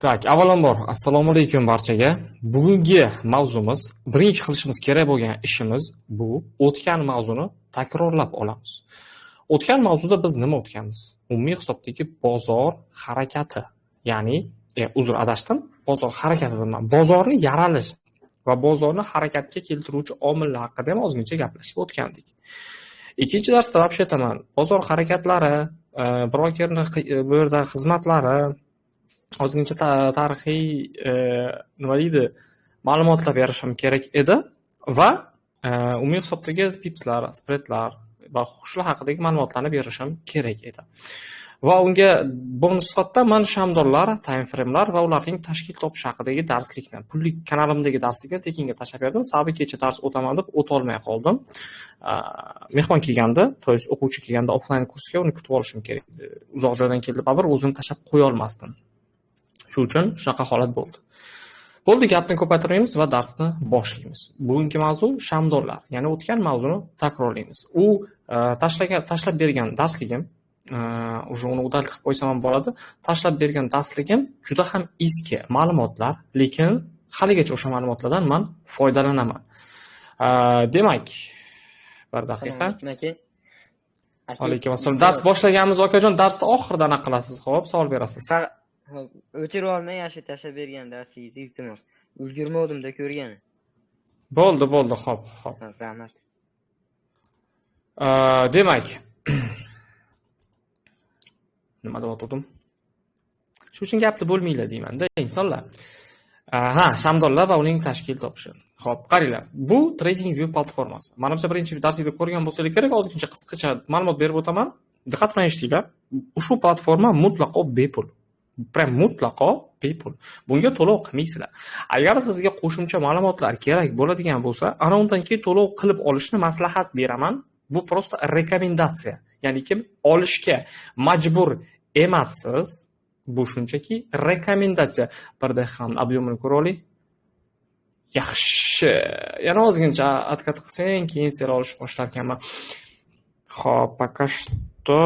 Так, avvalambor, assalomu alaykum barchaga. Bugungi mavzumiz, birinchi qilishimiz kerak bo'lgan ishimiz bu o'tgan mavzuni takrorlab olamiz. O'tgan mavzuda biz nima o'tganmiz? Umumiy hisobdagi bozor harakati, ya'ni uzr, adashdim, bozor harakati nima? Bozorni yaralish va bozorni harakatga keltiruvchi omillar haqida ham ozgincha gaplashib o'tgandik. Ikkinchi darsda вообще aytaman, bozor harakatlari, brokerni bu yerda xizmatlari, ozgincha tarixiy nima deydi, ma'lumotlar berishim kerak edi va umumiy hisobdagi pipslar, spreadlar va shular haqidagi ma'lumotlarni berishim kerak edi. Va unga bonus sifatida man shamdonlar, time framelar va ularning tashkil topishi haqidagi darslikni, pullik kanalimdagi darslikni tekinga tashlab berdim. Sababi kecha dars o'taman deb o'tolmay qoldim. Mehmon kelganda, to есть o'quvchi kelganda offline kursga uni kutib olishim kerak edi. Uzoq joydan keldi, baribir o'zim tashlab qo'ya olmasdim. Shu uchun shunaqa holat bo'ldi. Bo'ldi, gapni ko'paytirmaymiz va darsni boshlaymiz. Bugungi mavzu shamdonlar, ya'ni o'tgan mavzuni takrorlaymiz. U tashlab bergan darsligim, уже uni udalib qilib qo'ysam ham bo'ladi. Tashlab bergan darsligim juda ham eski ma'lumotlar, lekin haligacha o'sha ma'lumotlardan men foydalanaman. Demak, bir daqiqa. Alaykum assalom. Dars boshlaganmiz okajon, darsni oxirida anaqa qilasiz, xo'p, savol berasiz. O'chirib olmang, yaxshi tashlab bergan darsingizni, iltimos. Ulgurmovdim-da ko'rgani. Bo'ldi, bo'ldi, xo'p, xo'p. Rahmat. Demak, nima deb o'tirdim? Shu uchun gapni bo'lmanglar deyman-da, insonlar. Ha, shamdonlar va uning tashkil topishi. Xo'p, qaranglar. Bu TradingView platformasi. Menimcha birinchi darslikda ko'rgan bo'lsangiz kerak, ozgincha qisqacha ma'lumot berib o'taman. Diqqat bilan eshitinglar. Ushbu platforma mutlaqo bepul. Prям mutlaqo bepul. Bunga to'lov qilmaysizlar. Agar sizga qo'shimcha ma'lumotlar kerak bo'ladigan bo'lsa, ana undan keyin to'lov qilib olishni maslahat beraman. Bu просто rekomendatsiya. Ya'ni kim olishga majbur emassiz. Bu shunchaki rekomendatsiya. Bir daqiqa объемini ko'ra oling. Yaxshi. Yana ozgincha atkat qilsang, keyin sel olish boshlar ekanman. Xo'p, пока что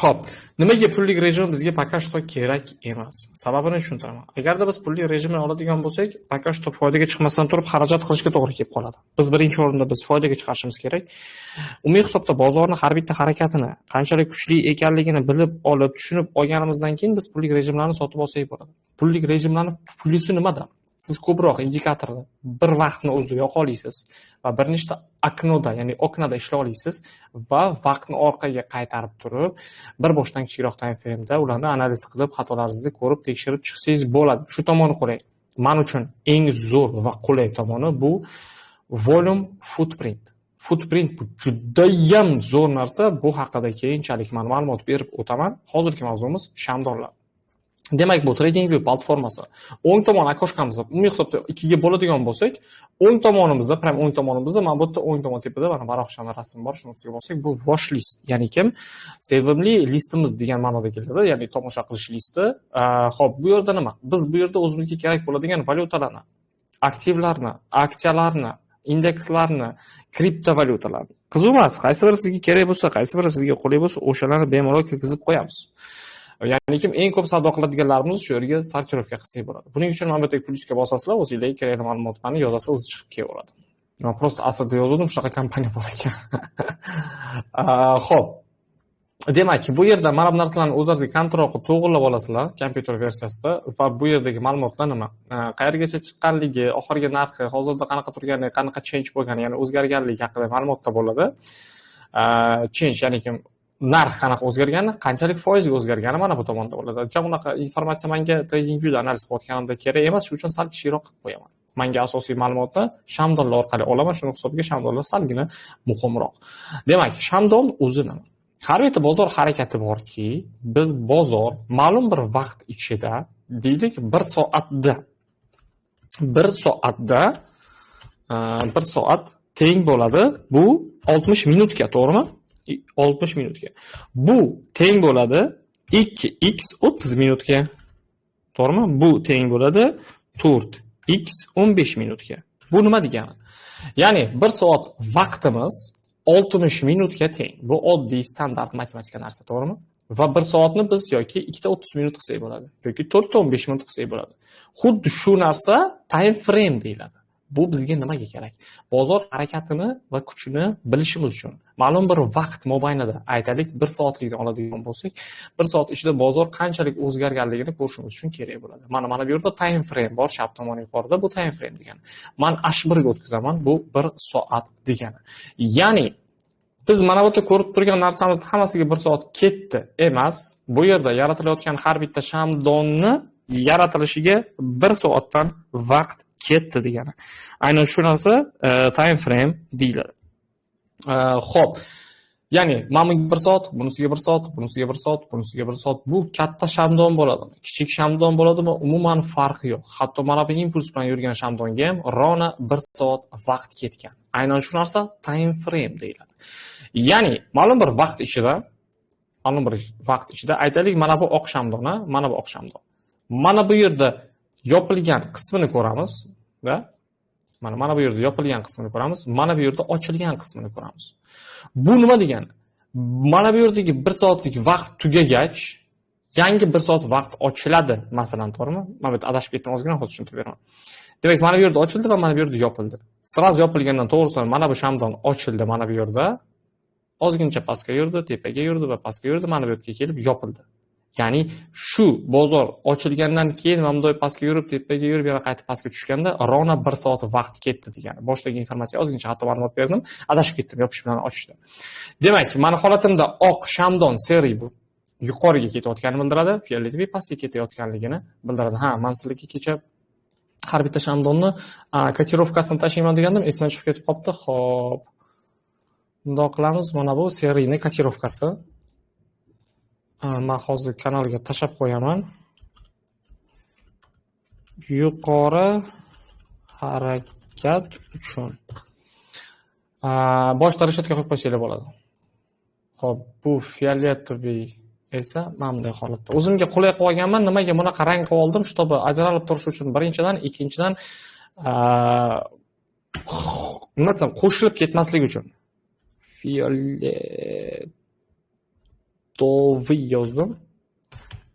Xo'p, nimaga pullik rejim bizga пока что kerak emas? Sababini tushuntiraman. Agarda biz pullik rejimni oladigan bo'lsak, пока что foydaga chiqmasdan turib xarajat qilishga to'g'ri kelib qoladi. Biz birinchi o'rinda biz foydaga chiqarishimiz kerak. Umumiy hisobda bozorni har bitta harakatini qanchalik kuchli ekanligini bilib olib, tushunib olganimizdan keyin biz pullik rejimlarni sotib olsak bo'ladi. Pullik rejimlarni plyusi nimada? Siz ko'proq indikatorni bir vaqtni o'zida yoqa olasiz va bir nechta oknoda, ya'ni oknada ishlay olasiz va vaqtni orqaga qaytarib turib, bir boshdan kichikroq time frame'da ularni analiz qilib, xatolaringizni ko'rib, tekshirib chiqsangiz bo'ladi. Shu tomoni qulay. Men uchun eng zo'r va qulay tomoni bu volume footprint. Footprint bu juda ham zo'r narsa. Bu haqida keyinchalik men ma'lumot berib o'taman. Hozirgi mavzumiz shamdonlar. Demak, bu TradingView platformasi. O'ng tomon okoshkamizda umumiy hisobda ikkiga bo'ladigan bo'lsak, o'ng tomonimizda, prям o'ng tomonimizda, mana bu yerda o'ng tomon tepada mana varaqchani rasm bor, shuni ustiga bossak, bu watch list, ya'ni kim sevimli listimiz degan ma'noda keladi, ya'ni tomosha qilish listi. Xo'p, bu yerda nima? Biz bu yerda o'zimizga kerak bo'ladigan valyutalarni, aktivlarni, aksiyalarni, indekslarni, kriptovalyutalarni. Qiziq emas, qaysi biri sizga kerak bo'lsa, qaysi biri sizga qulay bo'lsa, o'shalarni bemalol kirgizib qo'yamiz. Ya'ni kim eng ko'p savdo qiladiganlarimiz shu yerga sortirovka qilsak bo'ladi. Buning uchun mana bu yerdagi plyusga bosasizlar, o'zingizlarga kerakli ma'lumotlarni yozasizlar, o'zi chiqib kelaveradi. Men просто aslida yozdim, shunaqa kompaniya bor ekan. Xo'p. Demak, bu yerda mana bu narsalarni o'zingizga kontrol qilib to'g'rilab olasizlar kompyuter versiyasida va bu yerdagi ma'lumotlar nima? Qayergacha chiqqanligi, oxirgi narxi, hozirda qanaqa turgani, qanaqa change bo'lgani, ya'ni o'zgarganligi haqida ma'lumotlar bo'ladi. Change, ya'ni kim narx qanaqa o'zgargani, qanchalik foizga o'zgargani mana bu tomonda bo'ladi. Unaqa informatsiya menga TradingViewda analiz qilayotganimda kerak emas, shuning uchun sal kichikroq qilib qo'yaman. Menga asosiy ma'lumotni shamdonlar orqali olaman, shuni hisobiga shamdonlar salgina muhimroq. Demak, shamdon o'zi nima? Har bitta bozor harakati borki, biz bozor ma'lum bir vaqt ichida, deylik, 1 soatda 1 soatda 1 soat teng bo'ladi. Bu 60 minutga, to'g'rimi? 60 minutga. Bu teng bo'ladi 2x 30 minutga. To'g'rimi? Bu teng bo'ladi 4x 15 minutga. Bu nima degani? Ya'ni 1 soat vaqtimiz 60 minutga teng. Bu oddiy standart matematika narsa, to'g'rimi? Va 1 soatni biz yoki 2:30 minut qilsak bo'ladi, yoki 4:15 minut qilsak bo'ladi. Xuddi shu narsa time frame deyiladi. Bu bizga nimaga kerak? Bozor harakatini va kuchini bilishimiz uchun. Ma'lum bir vaqt mobaynida, aytaylik 1 soatlikni oladigan bo'lsak, 1 soat ichida bozor qanchalik o'zgarganligini ko'rishimiz uchun kerak bo'ladi. Mana bu yerda time frame bor, chap tomon yuqorida bu time frame degani. Men H1 ga o'tkazaman, bu 1 soat degani. Ya'ni biz mana bu yerda ko'rib turgan narsamizni hammasiga 1 soat ketdi emas. Bu yerda yaratilayotgan har bitta shamdonni yaratilishiga 1 soatdan vaqt ketdi degani. Aynan shu narsa time frame deyiladi. Xo'p. Ya'ni mana bunga 1 soat, bunisiga 1 soat, bunisiga 1 soat, bunisiga 1 soat. Bu katta shamdon bo'ladimi, kichik shamdon bo'ladimi, umuman farqi yo'q. Hatto mana bu impuls bilan yurgan shamdonga ham rona 1 soat vaqt ketgan. Aynan shu narsa time frame deyiladi. Ya'ni ma'lum bir vaqt ichida, ma'lum bir vaqt ichida aytaylik, mana bu oq shamdon, mana bu oq shamdon. Mana bu yerda yopilgan qismini ko'ramiz, da? Mana bu yerda yopilgan qismini ko'ramiz, mana bu yerda ochilgan qismini ko'ramiz. Bu nima degani? Mana bu yerdagi 1 soatlik vaqt tugagach, yangi 1 soat vaqt ochiladi, masalan, to'g'rimi? Mana bu yerda adashib ketdim ozgina, hozir tushuntirib beraman. Demak, mana bu yerda ochildi va mana bu yerda yopildi. Сразу yopilgandan to'g'risi mana bu shamdon ochildi mana bu yerda. Ozgincha pastga yurdi, tepaga yurdi va pastga yurdi, mana bu yerga kelib yopildi. Ya'ni shu bozor ochilgandan keyin mana bunday pastga yurib, tepaga yurib, yana qaytib pastga tushganda ровно 1 soat vaqt ketdi degani. Boshidagi informatsiya ozgincha xato ma'lumot berdim, adashib ketdim yopish bilan ochishda. Demak, mani holatimda oq shamdon серый bu yuqoriga ketayotganini bildiradi, фиолетовый pastga ketayotganligini bildiradi. Ha, man sizlarga kecha har bitta shamdonni kotirovkasini tashlayman degandim, esimdan chiqib ketib qolibdi. Xo'p. Bundoq qilamiz, mana bu серый ni kotirovkasi. Men hozir kanalga tashlab qo'yaman. Yuqori harakat uchun. Boshida reshetka qo'yib qo'ysanglar bo'ladi. Xo'p, bu фиолетовый esa mana bunday holatda. O'zimga qulay qilib olganman. Nimaga bunaqa rang qilib oldim? Чтобы ajralib turishi uchun birinchidan, ikkinchidan nima desam, qo'shilib ketmasligi uchun. Фиолетовый yozdim.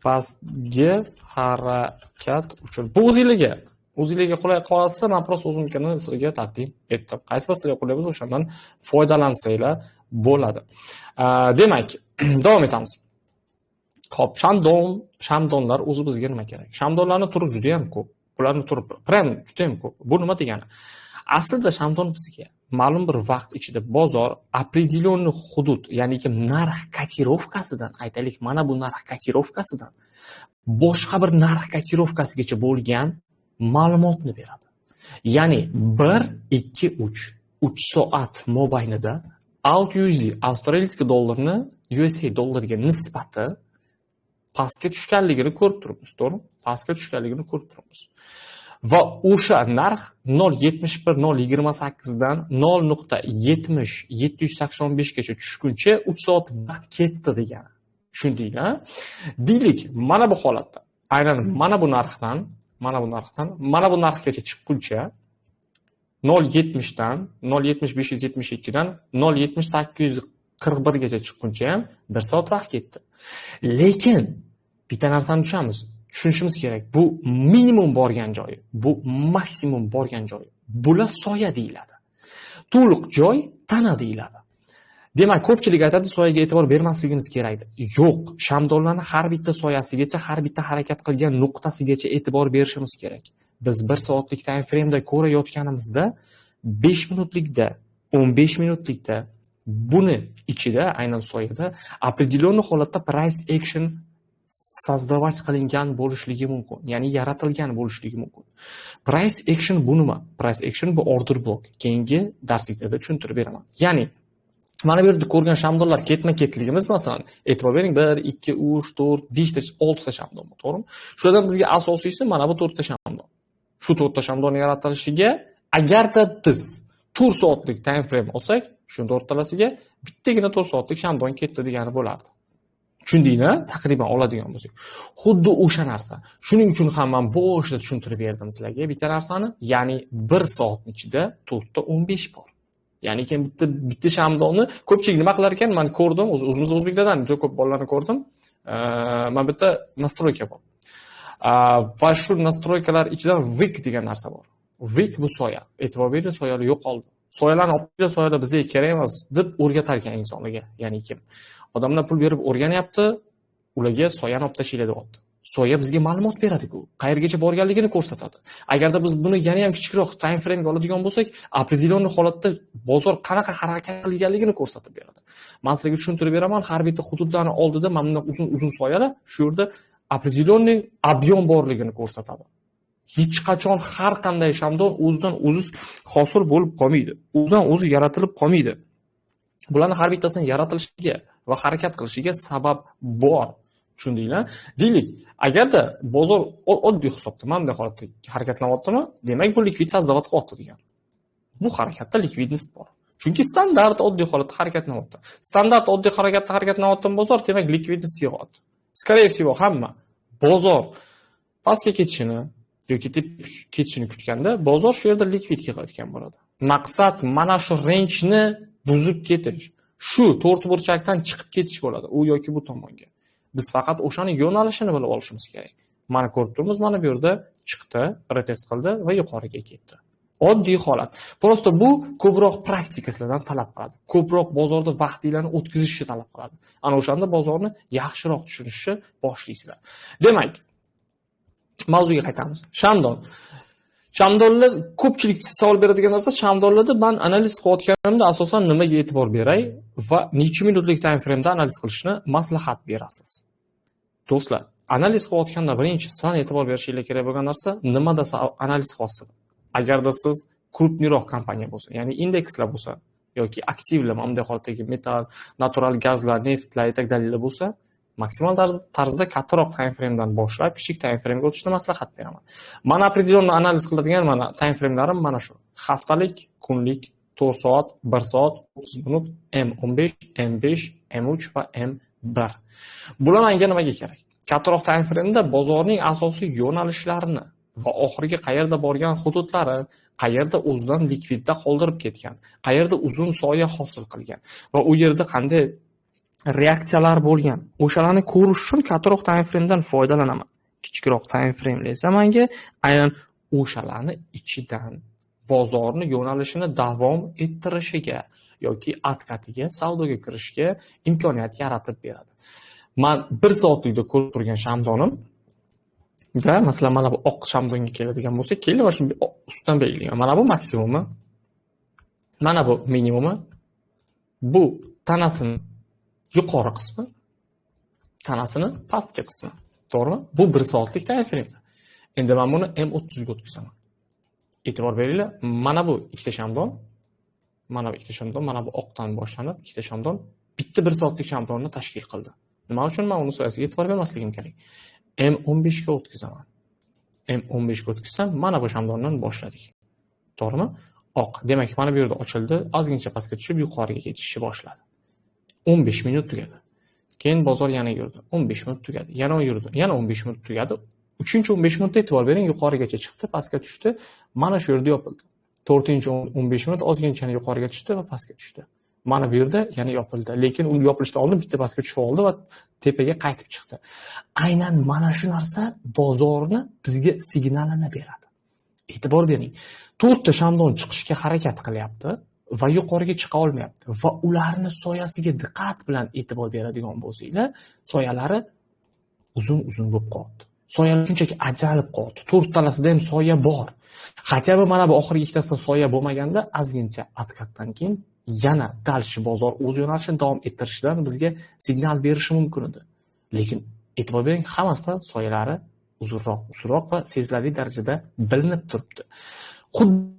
Pastga harakat uchun. Bu o'zingizlarga qulay qolsa, men просто o'zimnikini sizlarga taqdim etdim. Qaysi bir sizlarga qulay bo'lsa, o'shandan foydalansanglar bo'ladi. Demak, davom etamiz. Xo'p, shamdonlar o'zi bizga nima kerak? Shamdonlarning turi juda ham ko'p. Bularning turi prям juda ham ko'p. Bu nima degani? Aslida shamdon bizga ma'lum bir vaqt ichida bozor определенный hudud, ya'niki narx kotirovkasidan, aytaylik, mana bu narx kotirovkasidan boshqa bir narx kotirovkasigacha bo'lgan ma'lumotni beradi. Ya'ni 1, 2, 3, 3 soat mobaynida AUD/USD, австралийский dollarni USA dollariga nisbati pastga tushganligini ko'rib turibmiz, to'g'rimi? Pastga tushganligini ko'rib turibmiz. Va o'sha narx 0.71 0.28 dan 0.70 785 gacha tushguncha 3 soat vaqt ketdi degani. Tushundinglar? Deylik, mana bu holatda aynan mana bu narxdan, mana bu narxdan mana bu narxgacha chiqquncha 0.70 dan 0.70 572 dan 0.70 841 gacha chiqquncha ham 1 soat vaqt ketdi. Lekin bitta narsani tushunamiz, tushunishimiz kerak. Bu minimum borgan joyi, bu maksimum borgan joyi. Bular soya deyiladi. To'liq joy tana deyiladi. Demak, ko'pchilik aytadi, soyaga e'tibor bermasligimiz kerak deb. Yo'q, shamdonlarni har bitta soyasigacha, har bitta harakat qilgan nuqtasigacha e'tibor berishimiz kerak. Biz 1 soatlik time frame'da ko'rayotganimizda 5 minutlikda, 15 minutlikda buni ichida, aynan soyada определенный holatda price action создавать qilingan bo'lishligi mumkin, ya'ni yaratilgan bo'lishligi mumkin. Price action bu nima? Price action bu order block. Keyingi darsliklarda tushuntirib beraman. Ya'ni mana bu yerda ko'rgan shamdonlar ketma-ketligimiz, masalan, e'tibor bering, 1, 2, 3, 4, 5 ta, 6 ta shamdon bor, to'g'rimi? Shulardan bizga asosiysi mana bu 4 ta shamdon. Shu 4 ta shamdon yaratilishiga agarda biz 4 soatlik time frame olsak, shuni to'rttalasiga bittagina 4 soatlik shamdon ketdi degani bo'lardi. Tushundinglar? Taqriban oladigan bo'lsak. Xuddi o'sha narsa. Shuning uchun ham men boshida tushuntirib berdim sizlarga bitta narsani, ya'ni 1 soatning ichida 4 ta 15 bor. Ya'ni keyin bitta shamdonni ko'pchilik nima qilar ekan, men ko'rdim, o'zimiz o'zbeklardan juda ko'p bolalarni ko'rdim. Mana bitta nastroyka bor. Va shu nastroykalar ichidan wick degan narsa bor. Wick bu soya. E'tibor bering, soyalar yo'qoldi. Soyalarni olib kelib, soyalar bizga kerak emas deb o'rgatar ekan insonlarga. Ya'ni kim? Odamlar pul berib o'rganyapti, ularga soyani olib tashlanglar deyapti. Soya bizga ma'lumot beradi-ku, qayergacha borganligini ko'rsatadi. Agarda biz buni yana ham kichikroq time frame'ga oladigan bo'lsak, определенный holatda bozor qanaqa harakat qilganligini ko'rsatib beradi. Men sizlarga tushuntirib beraman, har bitta hududlarning oldida mana bunday uzun-uzun soyalar shu yerda определенный объем borligini ko'rsatadi. Hech qachon har qanday shamdon o'zidan o'zi hosil bo'lib qolmaydi. O'zidan o'zi yaratilib qolmaydi. Bularning har bittasini yaratilishiga va harakat qilishiga sabab bor. Tushundinglar? Deylik, agarda bozor oddiy hisobda mana bunday holatda harakatlanyaptimi, demak bu likvid создавать qilyapti degan. Bu harakatda likvidnost bor. Chunki standart oddiy holatda harakatlanyapti. Standart oddiy harakatda harakatlanyapti bozor, demak likvidnost yig'yapti. Скорее всего, hamma bozor pastga ketishini yoki tepaga ketishini kutganda bozor shu yerda likvid yig'ayotgan bo'ladi. Maqsad mana shu range'ni buzib ketish. Shu to'rtburchakdan chiqib ketish bo'ladi, u yoki bu tomonga. Biz faqat o'shani yo'nalishini bilib olishimiz kerak. Mana ko'rib turibmiz, mana bu yerda chiqdi, retest qildi va yuqoriga ketdi. Oddiy holat. Prosta bu ko'proq praktika sizlardan talab qiladi. Ko'proq bozorda vaqtinglarni o'tkazishni talab qiladi. Ana o'shanda bozorni yaxshiroq tushunishni boshlaysizlar. Demak, mavzuga qaytamiz. Shamdon. Shamdonlar ko'pchilik savol beradigan narsa, shamdonlarda men analiz qilayotganimda asosan nimaga e'tibor beray va necha minutlik time frame'da analiz qilishni maslahat berasiz? Do'stlar, analiz qilayotganda birinchi sizdan e'tibor berishinglar kerak bo'lgan narsa nimada analiz qilyapsiz? Agarda siz krupniroq kompaniya bo'lsa, ya'ni indekslar bo'lsa yoki aktivlar, mana bunday holatdagi metal, natural gazlar, neftlar и так далее bo'lsa, maksimal tarzda kattaroq time frame'dan boshlab kichik time frame'ga o'tishni maslahat beraman. Mana определенный analiz qiladigan mana time frame'larim mana shu. Haftalik, kunlik, 4 soat, 1 soat, 30 minut, M15, M5, M3 va M1. Bular menga nimaga kerak? Kattaroq time frame'da bozorning asosiy yo'nalishlarini va oxirgi qayerda borgan hududlari, qayerda o'zidan likvidda qoldirib ketgan, qayerda uzun soya hosil qilgan va u yerda qanday reaksiyalar bo'lgan, o'shalarni ko'rish uchun kattaroq time frame'dan foydalanaman. Kichikroq time frame'da esa menga aynan o'shalarni ichidan bozorni yo'nalishini davom ettirishiga yoki откatiga, savdoga kirishga imkoniyat yaratib beradi. Men 1 soatlikda ko'rib turgan shamdonim da, masalan, mana bu oq shamdonga keladigan bo'lsa, keldi va shu ustidan belgilangan. Mana bu maksimumi, mana bu minimumi, bu tanasini yuqori qismi, tanasini pastki qismi. To'g'rimi? Bu 1 soatlik time frame. Endi men buni M30 ga o'tkazaman. E'tibor beringlar, mana bu ikkita shamdon, mana bu ikkita shamdon, mana bu oqdan boshlanib ikkita shamdon bitta 1 soatlik shamdonni tashkil qildi. Nima uchun men uni soyasiga e'tibor bermasligim kerak? M15 ga o'tkazaman. M15 ga o'tkazsam, mana bu shamdondan boshladik. To'g'rimi? Oq. Demak, mana bu yerda ochildi, ozgincha pastga tushib yuqoriga ketishni boshladi. 15 minut tugadi. Keyin bozor yana yurdi. 15 minut tugadi. Yana yurdi. Yana 15 minut tugadi. 3-15 minutda e'tibor bering, yuqorigacha chiqdi, pastga tushdi. Mana shu yerda yopildi. 4-15 minut ozgincha yuqoriga tushdi va pastga tushdi. Mana bu yerda yana yopildi. Lekin u yopilishdan oldin bitta pastga tushib oldi va tepaga qaytib chiqdi. Aynan mana shu narsa bozorni bizga signalini beradi. E'tibor bering. 4 ta shamdon chiqishga harakat qilyapti va yuqoriga chiqa olmayapti va ularni soyasiga diqqat bilan e'tibor beradigan bo'lsanglar, soyalari uzun-uzun bo'lib qoldi. Soyalar shunchaki ajralib qoldi. 4 talasida ham soya bor. Хотя бы mana bu oxirgi ikkitasida soya bo'lmaganda ozgincha откatdan keyin yana дальше bozor o'z yo'nalishini davom ettirishidan bizga signal berishi mumkin edi. Lekin e'tibor bering, hammasida soyalari uzunroq, uzunroq va sezilarli darajada bilinib turibdi. Xuddi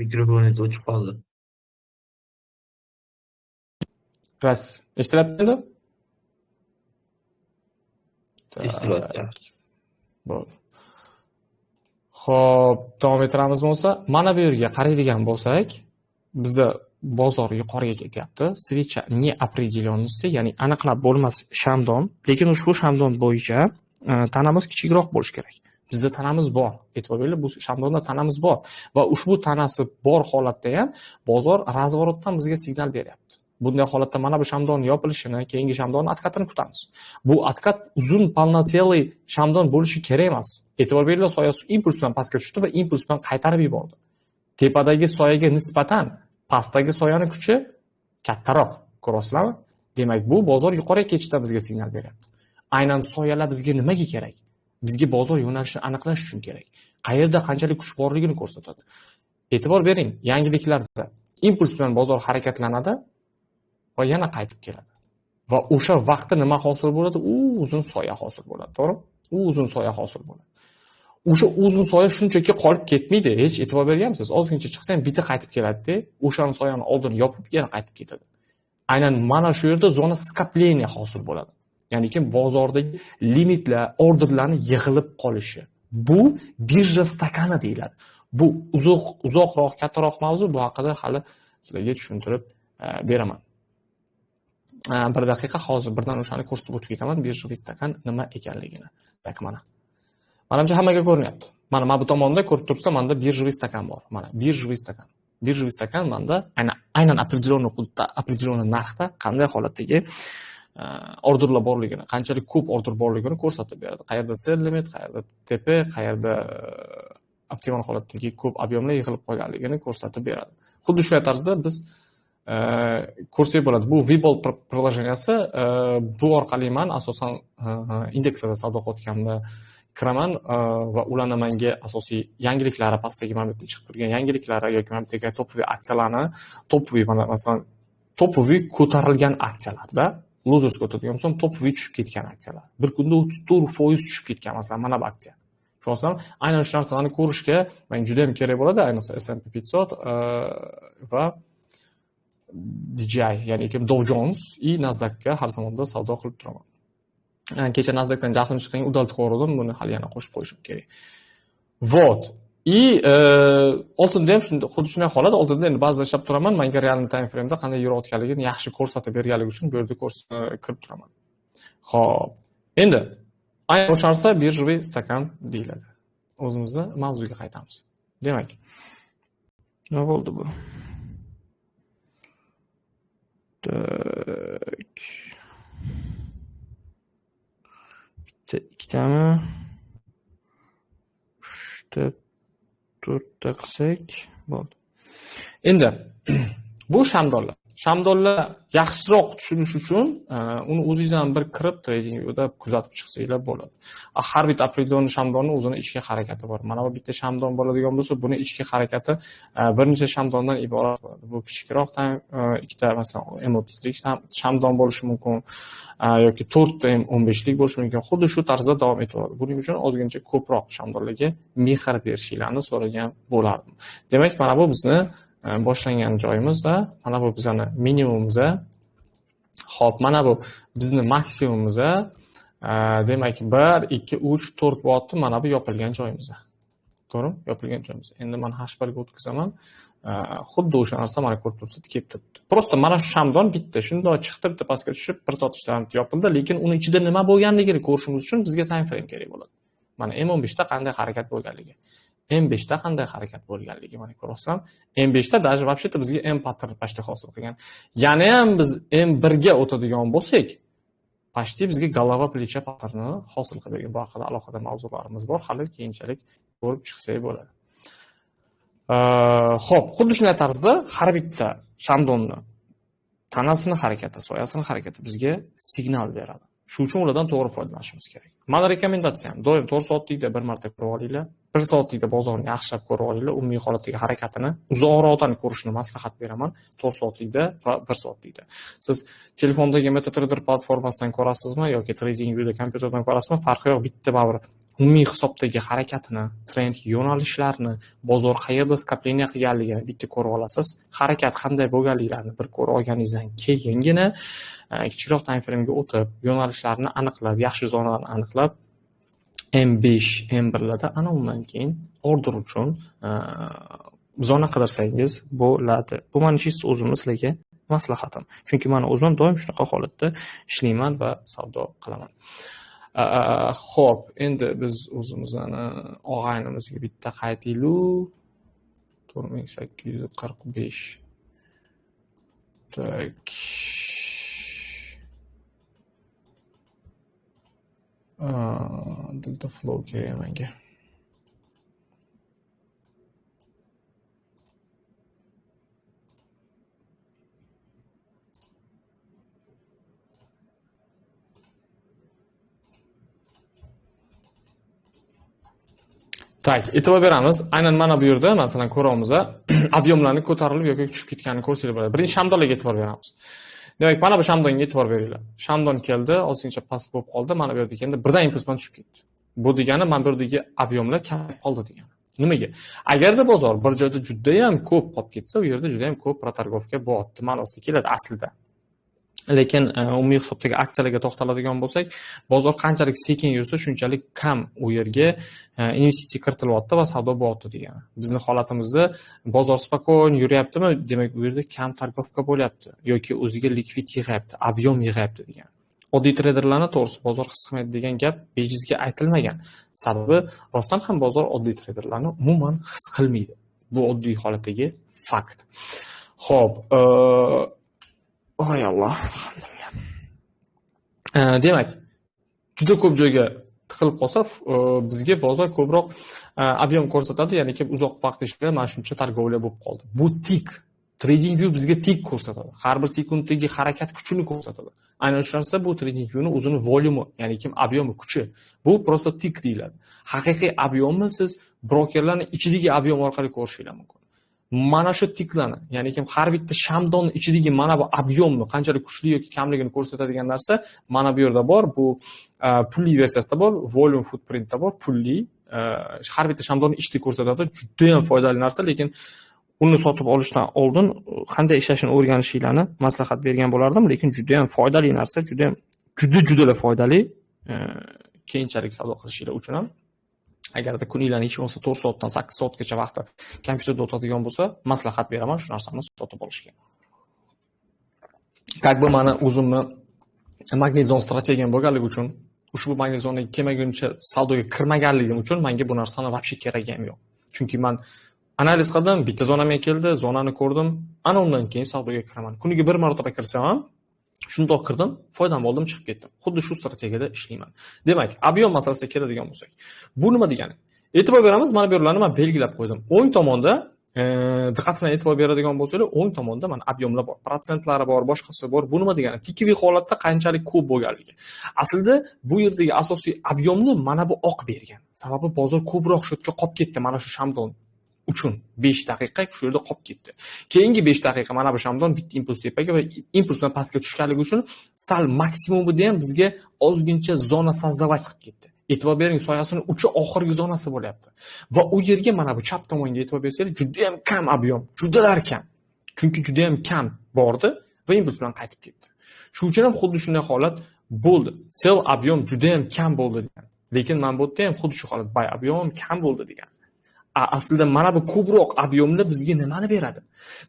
Mikrofoningiz o'chib qoldi. Ras, eshitilyapti endi? Eshitilyapti. Bo'ldi. Xo'p, davom ettiramiz bo'lsa, mana bu yerga qaraydigan bo'lsak, Bizda bozor yuqoriga ketyapti. Свеча неопределенности, ya'ni aniqlab bo'lmas shamdon, lekin ushbu shamdon bo'yicha tanamiz kichikroq bo'lishi kerak. Bizda tanamiz bor. E'tibor beringlar, bu shamdonda tanamiz bor va ushbu tanasi bor holatda ham bozor разворот dan bizga signal beryapti. Bunday holatda mana bu shamdon yopilishini, keyingi shamdonni откат ini kutamiz. Bu откат uzun полнотелый shamdon bo'lishi kerak emas. E'tibor beringlar, soyasi impuls bilan pastga tushdi va impuls bilan qaytarib yubordi. Tepadagi soyaga nisbatan pastdagi soyani kuchi kattaroq, ko'rasizlarmi? Demak, bu bozor yuqoriga ketishda bizga signal beryapti. Aynan soyalar bizga nimaga kerak? Bizga bozor yo'nalishini aniqlash uchun kerak. Qayerda qanchalik kuch borligini ko'rsatadi. E'tibor bering, yangiliklarda impuls bilan bozor harakatlanadi va yana qaytib keladi. Va o'sha vaqtda nima hosil bo'ladi? U uzun soya hosil bo'ladi, to'g'rimi? U uzun soya hosil bo'ladi. O'sha uzun soya shunchaki qolib ketmaydi, hech e'tibor berganmisiz? Ozgincha chiqsa ham bitta qaytib keladi-da, o'shani soyani oldini yopib yana qaytib ketadi. Aynan mana shu yerda зона скопления hosil bo'ladi. Ya'niki bozordagi limitlar, orderlarni yig'ilib qolishi. Bu birja stakani deyiladi. Bu uzoqroq, kattaroq mavzu, bu haqida hali sizlarga tushuntirib beraman. Bir daqiqa, hozir birdan o'shani ko'rsatib o'tib ketaman, биржевой stakan nima ekanligini. Так, mana. Manimcha hammaga ko'rinyapti. Mana bu tomonda ko'rib turibsizlar, menda биржевой stakan bor. Mana биржевой stakan. Биржевой stakan menda aynan определенный hududda, определенный narxda qanday holatdagi orderlar borligini, qanchalik ko'p order borligini ko'rsatib beradi. Qayerda sell limit, qayerda TP, qayerda optimal holatdagi ko'p объем lar yig'ilib qolganligini ko'rsatib beradi. Xuddi shunday tarzda biz ko'rsak bo'ladi. Bu Webull приложение si, bu orqali man asosan indekslarda savdo qilayotganimda kiraman va ularni menga asosiy yangiliklari, pastdagi mana bu yerda chiqib turgan yangiliklari yoki mana bu yerdagi топовый aksiyalarni, топовый mana masalan топовый ko'tarilgan aksiyalarda, losersga o'tadigan bo'lsam, топовый tushib ketgan aksiyalar. Bir kunda 34% tushib ketgan masalan mana bu aksiya. Tushunasizlarmi? Aynan shu narsalarni ko'rishga menga juda ham kerak bo'ladi, ayniqsa S&P 500 va DJI, ya'ni Dow Jones и Nasdaqga har zamonda savdo qilib turaman. Kecha Nasdaqdan jahlim chiqqan, удалить qo'ydim, buni hali yana qo'shib qo'yishim kerak. Вот. И oltinda ham shunday, xuddi shunday holat. Oltinda endi ba'zida ishlab turaman, menga реальный time frame'da qanday yurayotganligini yaxshi ko'rsatib berganligi uchun bu yerda kirib turaman. Xo'p. Endi aynan o'sha narsa биржевой stakan deyiladi. O'zimizni mavzuga qaytamiz. Demak, nima bo'ldi bu? Так. Bitta, ikkitami? Uchta, to'rtta qilsak bo'ldi. Endi bu shamdonlar. Shamdonlar yaxshiroq tushunish uchun uni o'zingiz ham bir kirib TradingViewda kuzatib chiqsanglar bo'ladi. Har bitta определенный shamdonni o'zini ichki harakati bor. Mana bu bitta shamdon bo'ladigan bo'lsa, buni ichki harakati bir necha shamdondan iborat bo'ladi. Bu kichikroq ikkita masalan M30lik shamdon bo'lishi mumkin yoki 4ta M15lik bo'lishi mumkin. Xuddi shu tarzda davom etaveradi. Buning uchun ozgincha ko'proq shamdonlarga mehr berishinglarni so'ragan bo'lardim. Demak, mana bu bizni boshlangan joyimizda, mana bu bizani minimumimiz. Xo'p, mana bu bizni maksimumimiz. Demak, 1, 2, 3, 4 bo'lyapti, mana bu yopilgan joyimiz. To'g'rimi? Yopilgan joyimiz. Endi men H1 ga o'tkazaman. Xuddi o'sha narsa mana ko'rib turibsiz, kelib turibdi. Просто mana shu shamdon bitta shundoq chiqdi, bitta pastga tushib, bir soat ichida yopildi, lekin uni ichida nima bo'lganligini ko'rishimiz uchun bizga time frame kerak bo'ladi. Mana M15 da qanday harakat bo'lganligi. M5 da qanday harakat bo'lganligi mana ko'rasizlar. M5 da даже вообще-то bizga M pattern почти hosil qilgan. Yana ham biz M1 ga o'tadigan bo'lsak, почти bizga голова плеча patternini hosil qilib bergan. Bu haqida alohida mavzularimiz bor, hali keyinchalik ko'rib chiqsak bo'ladi. Xo'p, xuddi shunday tarzda har bitta shamdonni tanasini harakati, soyasini harakati bizga signal beradi. Shu uchun ulardan to'g'ri foydalanishimiz kerak. Mani rekomendatsiyam doim 4 soatlikda bir marta ko'rib olinglar. 1 soatlikda bozorni yaxshilab ko'rib olinglar, umumiy holatdagi harakatini uzoqroqdan ko'rishni maslahat beraman 4 soatlikda va 1 soatlikda. Siz telefondagi MetaTrader platformasidan ko'rasizmi yoki TradingViewda kompyuterdan ko'rasizmi, farqi yo'q, bitta baribir umumiy hisobdagi harakatini, trend yo'nalishlarini, bozor qayerda скопление qilganligini bitta ko'rib olasiz. Harakat qanday bo'lganliklarini bir ko'rib olganingizdan keyingina kichikroq time frame'ga o'tib, yo'nalishlarni aniqlab, yaxshi zonalarni aniqlab M5, M1larda ana undan keyin order uchun zona qidirsangiz bo'ladi. Bu meni чисто o'zimni sizlarga maslahatim. Chunki men o'zim doim shunaqa holatda ishlayman va savdo qilaman. Xo'p, endi biz o'zimizni og'aynimizga bitta qaytaylik. 4845. Tak. Delta flow kerak menga. Tak, e'tibor beramiz. Aynan mana bu yerda, masalan, ko'ramiz, ob'yomlarni ko'tarilib yoki tushib ketganini ko'rsanglar bo'ladi. Birinchi shamdonlarga e'tibor beramiz. Demak, mana bu shamdonga e'tibor beringlar. Shamdon keldi, ozgincha past bo'lib qoldi. Mana bu yerda endi birdan impuls bilan tushib ketdi. Bu degani mana bu yerdagi ob'yomlar kamayib qoldi degani. Nimaga? Agarda bozor bir joyda juda ham ko'p qolib ketsa, u yerda juda ham ko'p protorgovka bo'lyapti ma'nosida keladi aslida. Lekin umumiy hisobdagi aksiyalarga to'xtaladigan bo'lsak, bozor qanchalik sekin yursa, shunchalik kam u yerga investitsiya kiritilyapti va savdo bo'lyapti degani. Bizning holatimizda bozor spokойно yuryaptimi, demak u yerda kam torgovka bo'lyapti yoki o'ziga likvid yig'yapti, ob'yom yig'yapti degani. Oddiy treyderlarni to'g'risi bozor his qilmaydi degan gap bejizga aytilmagan. Sababi rostdan ham bozor oddiy treyderlarni umuman his qilmaydi. Bu oddiy holatdagi fakt. Xo'p, Oy Alloh, alhamdulillah. Demak, juda ko'p joyga tiqilib qolsa, bizga bozor ko'proq ob'yom ko'rsatadi, ya'ni ki uzoq vaqt ichida mana shuncha torgovля bo'lib qoldi. Bu tik, TradingView bizga tik ko'rsatadi. Har bir sekunddagi harakat kuchini ko'rsatadi. Aynan shu narsa bu TradingViewning o'zini volyumi, ya'ni kim ob'yomi kuchi. Bu prosta tik deyiladi. Haqiqiy ob'yomni siz brokerlarning ichidagi ob'yom orqali ko'rishingiz mumkin. Mana shu tiklarni, ya'ni kim har bitta shamdon ichidagi mana bu ob'yomni qanchalik kuchli yoki kamligini ko'rsatadigan narsa mana bu yerda bor. Bu pulli versiyasida bor, volume footprintda bor, pulli har bitta shamdonni ichida ko'rsatadi. Juda ham foydali narsa, lekin uni sotib olishdan oldin qanday ishlashini o'rganishinglarni maslahat bergan bo'lardim, lekin juda ham foydali narsa, juda ham juda foydali keyinchalik savdo qilishinglar uchun ham. Agarda kuninglarni hech bo'lmasa 4 soatdan 8 soatgacha vaqti kompyuterda o'tadigan bo'lsa, maslahat beraman shu narsani sotib olishga. Как бы meni o'zimni magnit zon strategiyam bo'lganligi uchun, ushbu magnit zonaga kelmaguncha savdoga kirmaganligim uchun menga bu narsani вообще keragi ham yo'q. Chunki men analiz qildim, bitta zonamga keldi, zonani ko'rdim, ana undan keyin savdoga kiraman. Kuniga bir marotaba kirsam ham shundoq kirdim, foydam oldim, chiqib ketdim. Xuddi shu strategiyada ishlayman. Demak, ob'yom masalasiga keladigan bo'lsak, bu nima degani? E'tibor beramiz, mana bu yerlarni men belgilab qo'ydim. O'ng tomonda diqqat bilan e'tibor beradigan bo'lsanglar, o'ng tomonda mana ob'yomlar bor, prosentlari bor, boshqasi bor. Bu nima degani? Tikiviy holatda qanchalik ko'p bo'lganligi. Aslida bu yerdagi asosiy ob'yomni mana bu oq bergan. Sababi bozor ko'proq shu yerga qolib ketdi, mana shu shamdon uchun 5 daqiqa shu yerda qolib ketdi. Keyingi 5 daqiqa mana bu shamdon bitta impuls tepaga va impuls bilan pastga tushganligi uchun sal maksimumida ham bizga ozgincha zona создавать qilib ketdi. E'tibor bering, soyasini uchi oxirgi zonasi bo'lyapti. Va u yerga mana bu chap tomonga e'tibor bersangiz, juda ham kam ob'yom, judalar kam. Chunki juda ham kam bordi va impuls bilan qaytib ketdi. Shu uchun ham xuddi shunday holat bo'ldi. Sell ob'yom juda ham kam bo'ldi degan. Lekin mana bu yerda ham xuddi shu holat, buy ob'yom kam bo'ldi degan. Aslida mana bu ko'proq ob'yomlar bizga nimani beradi?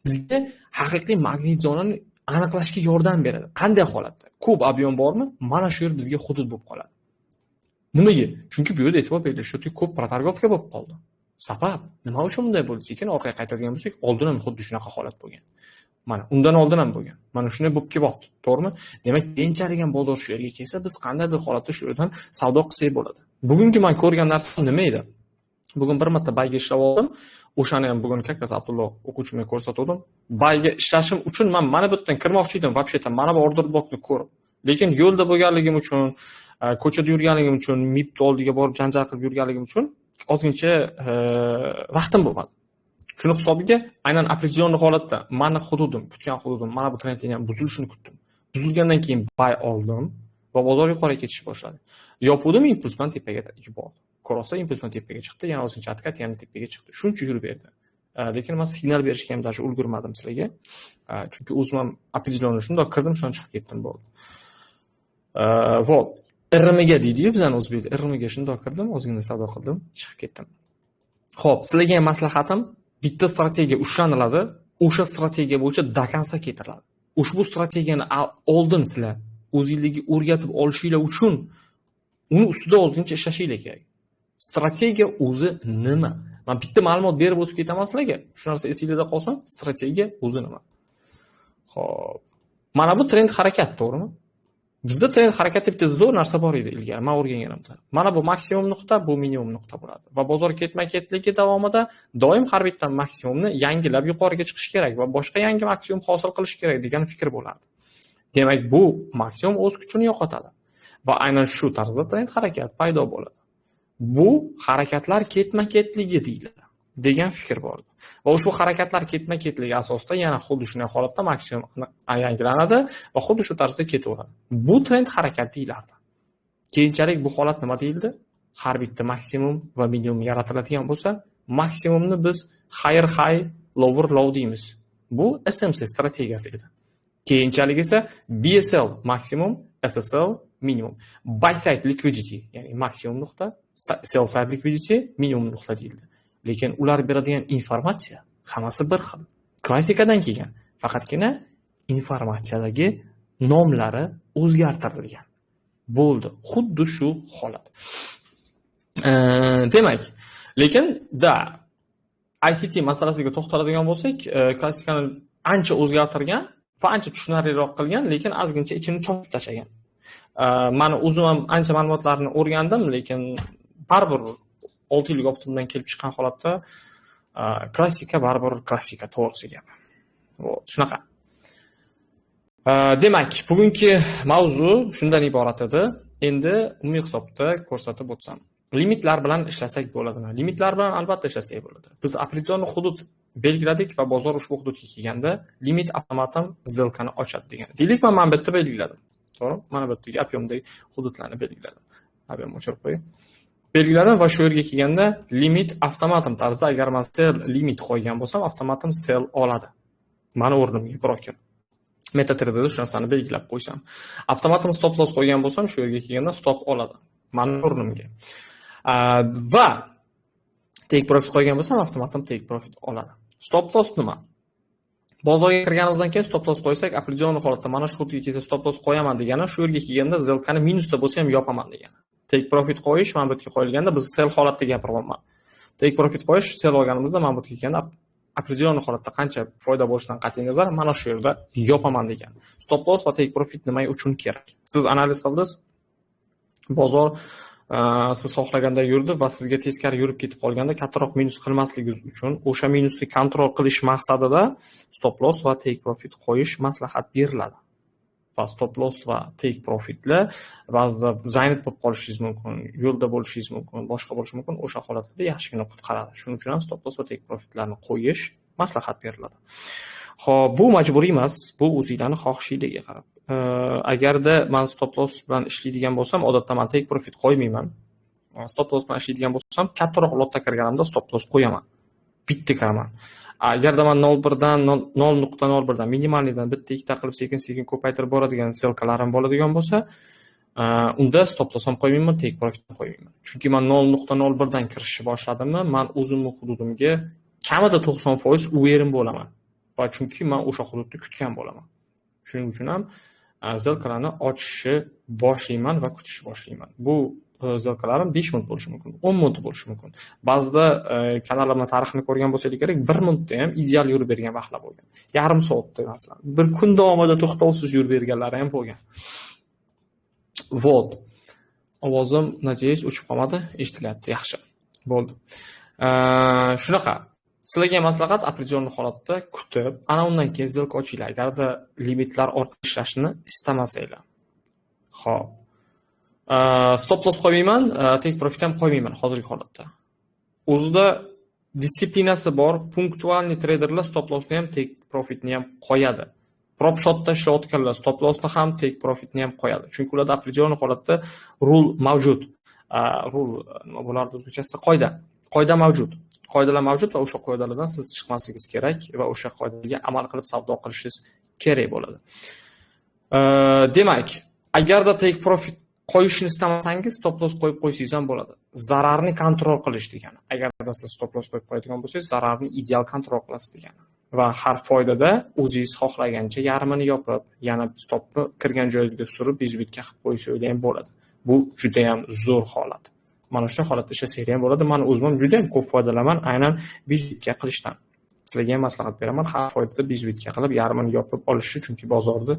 Bizga haqiqiy magnit zonani aniqlashga yordam beradi. Qanday holatda? Ko'p ob'yom bormi? Mana shu yer bizga hudud bo'lib qoladi. Nimaga? Chunki bu yerda e'tibor berilishi shu yerda ko'p protorgovka bo'lib qoldi. Sabab nima uchun bunday bo'ldi? Sekin orqaga qaytadigan bo'lsak, oldin ham xuddi shunaqa holat bo'lgan. Mana undan oldin ham bo'lgan. Mana shunday bo'lib kelyapti, to'g'rimi? Demak, keyinchalik ham bozor shu yerga kelsa, biz qandaydir holatda shu yerdan savdo qilsak bo'ladi. Bugungi men ko'rgan narsam nima edi? Bugun bir marta bayga ishlab oldim. O'shani ham bugun Kakas Abdulloh o'quvchimga ko'rsatdim. Bayga ishlashim uchun men mana bu yerdan kirmoqchi edim, вообще-то mana bu order blokni ko'rib. Lekin yo'lda bo'lganligim uchun, ko'chada yurganligim uchun, MIP oldiga borib janjal qilib yurganligim uchun ozgincha vaqtim bo'lmadi. Shuni hisobiga aynan определенный holatda meni hududim, kutgan hududim, mana bu trendning ham buzilishini kutdim. Buzilgandan keyin bay oldim va bozor yuqoriga ketishni boshladi. Yopuvdim, impuls bilan tepaga yubordi. Ko'rsa impuls bilan tepaga chiqdi, yana ozgincha atkat, yana tepaga chiqdi. Shuncha yurib berdi. Lekin men signal berishga ham даже ulgurmadim sizlarga. Chunki o'zim ham определенный shundoq kirdim, shundan chiqib ketdim bo'ldi. Вот. Irmiga deydi-yu bizani o'zbekda. Irmiga shundoq kirdim, ozgina savdo qildim, chiqib ketdim. Xo'p, sizlarga ham maslahatim, Bitta strategiya ushlaniladi, o'sha strategiya bo'yicha до конца ketiladi. Ushbu strategiyani oldin sizlar o'zingizga o'rgatib olishinglar uchun uni ustida ozgincha ishlashinglar kerak. Strategiya o'zi nima? Men bitta ma'lumot berib o'tib ketaman sizlarga. Shu narsa esingizda qolsin, strategiya o'zi nima? Xo'p. Mana bu trend harakat, to'g'rimi? Bizda trend harakatda bitta zo'r narsa bor edi ilgari, men o'rganganimda. Mana bu maksimum nuqta, bu minimum nuqta bo'ladi. Va bozor ketma-ketligi davomida doim har bitta maksimumni yangilab yuqoriga chiqish kerak va boshqa yangi maksimum hosil qilish kerak degan fikr bo'lardi. Demak, bu maksimum o'z kuchini yo'qotadi va aynan shu tarzda trend harakat paydo bo'ladi. Bu harakatlar ketma-ketligi deyiladi degan fikr bor edi. Va ushbu harakatlar ketma-ketligi asosida yana xuddi shunday holatda maksimum yangilanadi va xuddi shu tarzda ketaveradi. Bu trend harakat deyilardi. Keyinchalik bu holat nima deyildi? Har bitta maksimum va minimum yaratiladigan bo'lsa, maksimumni biz higher high, lower low deymiz. Bu SMC strategiyasi edi. Keyinchalik esa BSL maksimum, SSL minimum. Buy side liquidity, ya'ni maksimum nuqta, sell side liquidity minimum nuqta deyildi. Lekin ular beradigan informatsiya hammasi bir xil. Klassikadan kelgan, faqatgina informatsiyadagi nomlari o'zgartirilgan. Bo'ldi. Xuddi shu holat. Demak, lekin da ICT masalasiga to'xtaladigan bo'lsak, klassikani ancha o'zgartirgan va ancha tushunarliroq qilgan, lekin ozgincha ichini chopib tashlagan. Mani o'zim ham ancha ma'lumotlarni o'rgandim, lekin baribir 6 yillik опыт imdan kelib chiqqan holatda klassika baribir klassika, to'g'risi gap. Shunaqa. Demak, bugungi mavzu shundan iborat edi. Endi umumiy hisobda ko'rsatib o'tsam. Limitlar bilan ishlasak bo'ladimi? Limitlar bilan albatta ishlasak bo'ladi. Biz определенный hudud belgiladik va bozor ushbu hududga kelganda limit avtomatik сделка ni ochadi degan. Deylik, men mana bu yerda belgiladim. To'g'rimi? Mana bu yerdagi объем dagi hududlarni belgiladim. Объем o'chirib qo'ying. Belgiladim va shu yerga kelganda limit avtomatik tarzda, agar men sell limit qo'ygan bo'lsam, avtomatik sell oladi. Mani o'rnimga broker. MetaTraderda shu narsani belgilab qo'ysam, avtomatik stop loss qo'ygan bo'lsam, shu yerga kelganda stop oladi. Mani o'rnimga. Va take profit qo'ygan bo'lsam, avtomatik take profit oladi. Stop loss nima? Bozorga kirganimizdan keyin stop loss qo'ysak, определенный holatda mana shu hududga kelsa stop loss qo'yaman degani, shu yerga kelganda сделка ni minusda bo'lsa ham yopaman degani. Take profit qo'yish mana bu yerga qo'yilganda biz sell holatda gapiryapman. Take profit qo'yish sell olganimizda mana bu yerga kelganda определенный holatda qancha foyda bo'lishidan qat'iy nazar mana shu yerda yopaman degani. Stop loss va take profit nima uchun kerak? Siz analiz qildingiz, bozor siz xohlaganda yurdi va sizga teskari yurib ketib qolganda kattaroq minus qilmasligingiz uchun o'sha minusni kontrol qilish maqsadida stop loss va take profit qo'yish maslahat beriladi. Va stop loss va take profitlar ba'zida занят bo'lib qolishingiz mumkin, yo'lda bo'lishingiz mumkin, boshqa bo'lishi mumkin, o'sha holatda yaxshigina qutqaradi. Shuning uchun ham stop loss va take profitlarni qo'yish maslahat beriladi. Xo'p, bu majburiy emas, bu o'zinglarni xohishinglarga qarab. Agarda men stop loss bilan ishlaydigan bo'lsam, odatda men take profit qo'ymayman. Stop loss bilan ishlaydigan bo'lsam, kattaroq lotda kirganimda stop loss qo'yaman. Bitta kiraman. Agarda men 0.1dan 0.01 dan минимальный dan bitta ikkita qilib sekin-sekin ko'paytirib boradigan сделка larim bo'ladigan bo'lsa, unda stop loss ham qo'ymayman, take profit ham qo'ymayman. Chunki men 0.01 dan kirishni boshladimmi, men o'zimning hududimga kamida 90% уверен bo'laman. Va chunki men o'sha hududni kutgan bo'laman. Shuning uchun ham сделка larni ochishni boshlayman va kutishni boshlayman. Bu сделка larim 5 minut bo'lishi mumkin, 10 minut bo'lishi mumkin. Ba'zida kanalimni tarixini ko'rgan bo'lsangiz kerak, 1 minutda ham ideal yurib bergan vaqtlar bo'lgan. Yarim soatda masalan, bir kun davomida to'xtovsiz yurib berganlari ham bo'lgan. Вот. Ovozim, надеюсь, o'chib qolmadi, eshitilyapti. Yaxshi. Bo'ldi. Shunaqa. Sizlarga maslahat, определенный holatda kutib, ana undan keyin сделка ochinglar, agarda limitlar orqali ishlashni istamasanglar. Xo'p. Stop loss qo'ymayman, take profit ham qo'ymayman hozirgi holatda. O'zida disiplinasi bor, пунктуальный treyderlar stop lossni ham, take profitni ham qo'yadi. Prop shotda ishlayotganlar stop lossni ham, take profitni ham qo'yadi. Chunki ularda определенный holatda rule mavjud. Rule nima bo'lardi o'zbekchasida? Qoida. Qoida mavjud. Qoidalar mavjud va o'sha qoidalardan siz chiqmasligingiz kerak va o'sha qoidaga amal qilib savdo qilishingiz kerak bo'ladi. Demak, agarda take profit Qo'yishni istamasangiz stop loss qo'yib qo'ysangiz ham bo'ladi. Zararni kontrol qilish degani. Agarda siz stop loss qo'yib qo'yadigan bo'lsangiz, zararni ideal kontrol qilasiz degani. Va har foydada o'zingiz xohlagancha yarmini yopib, yana stopni kirgan joyingizga surib, безубытка qilib qo'ysangiz ham bo'ladi. Bu juda ham zo'r holat. Mana shu holatda ishlasanglar ham bo'ladi. Men o'zim ham juda ham ko'p foydalanaman aynan безубытка qilishdan. Sizlarga ham maslahat beraman, har foydada безубытка qilib, yarmini yopib olishni, chunki bozorda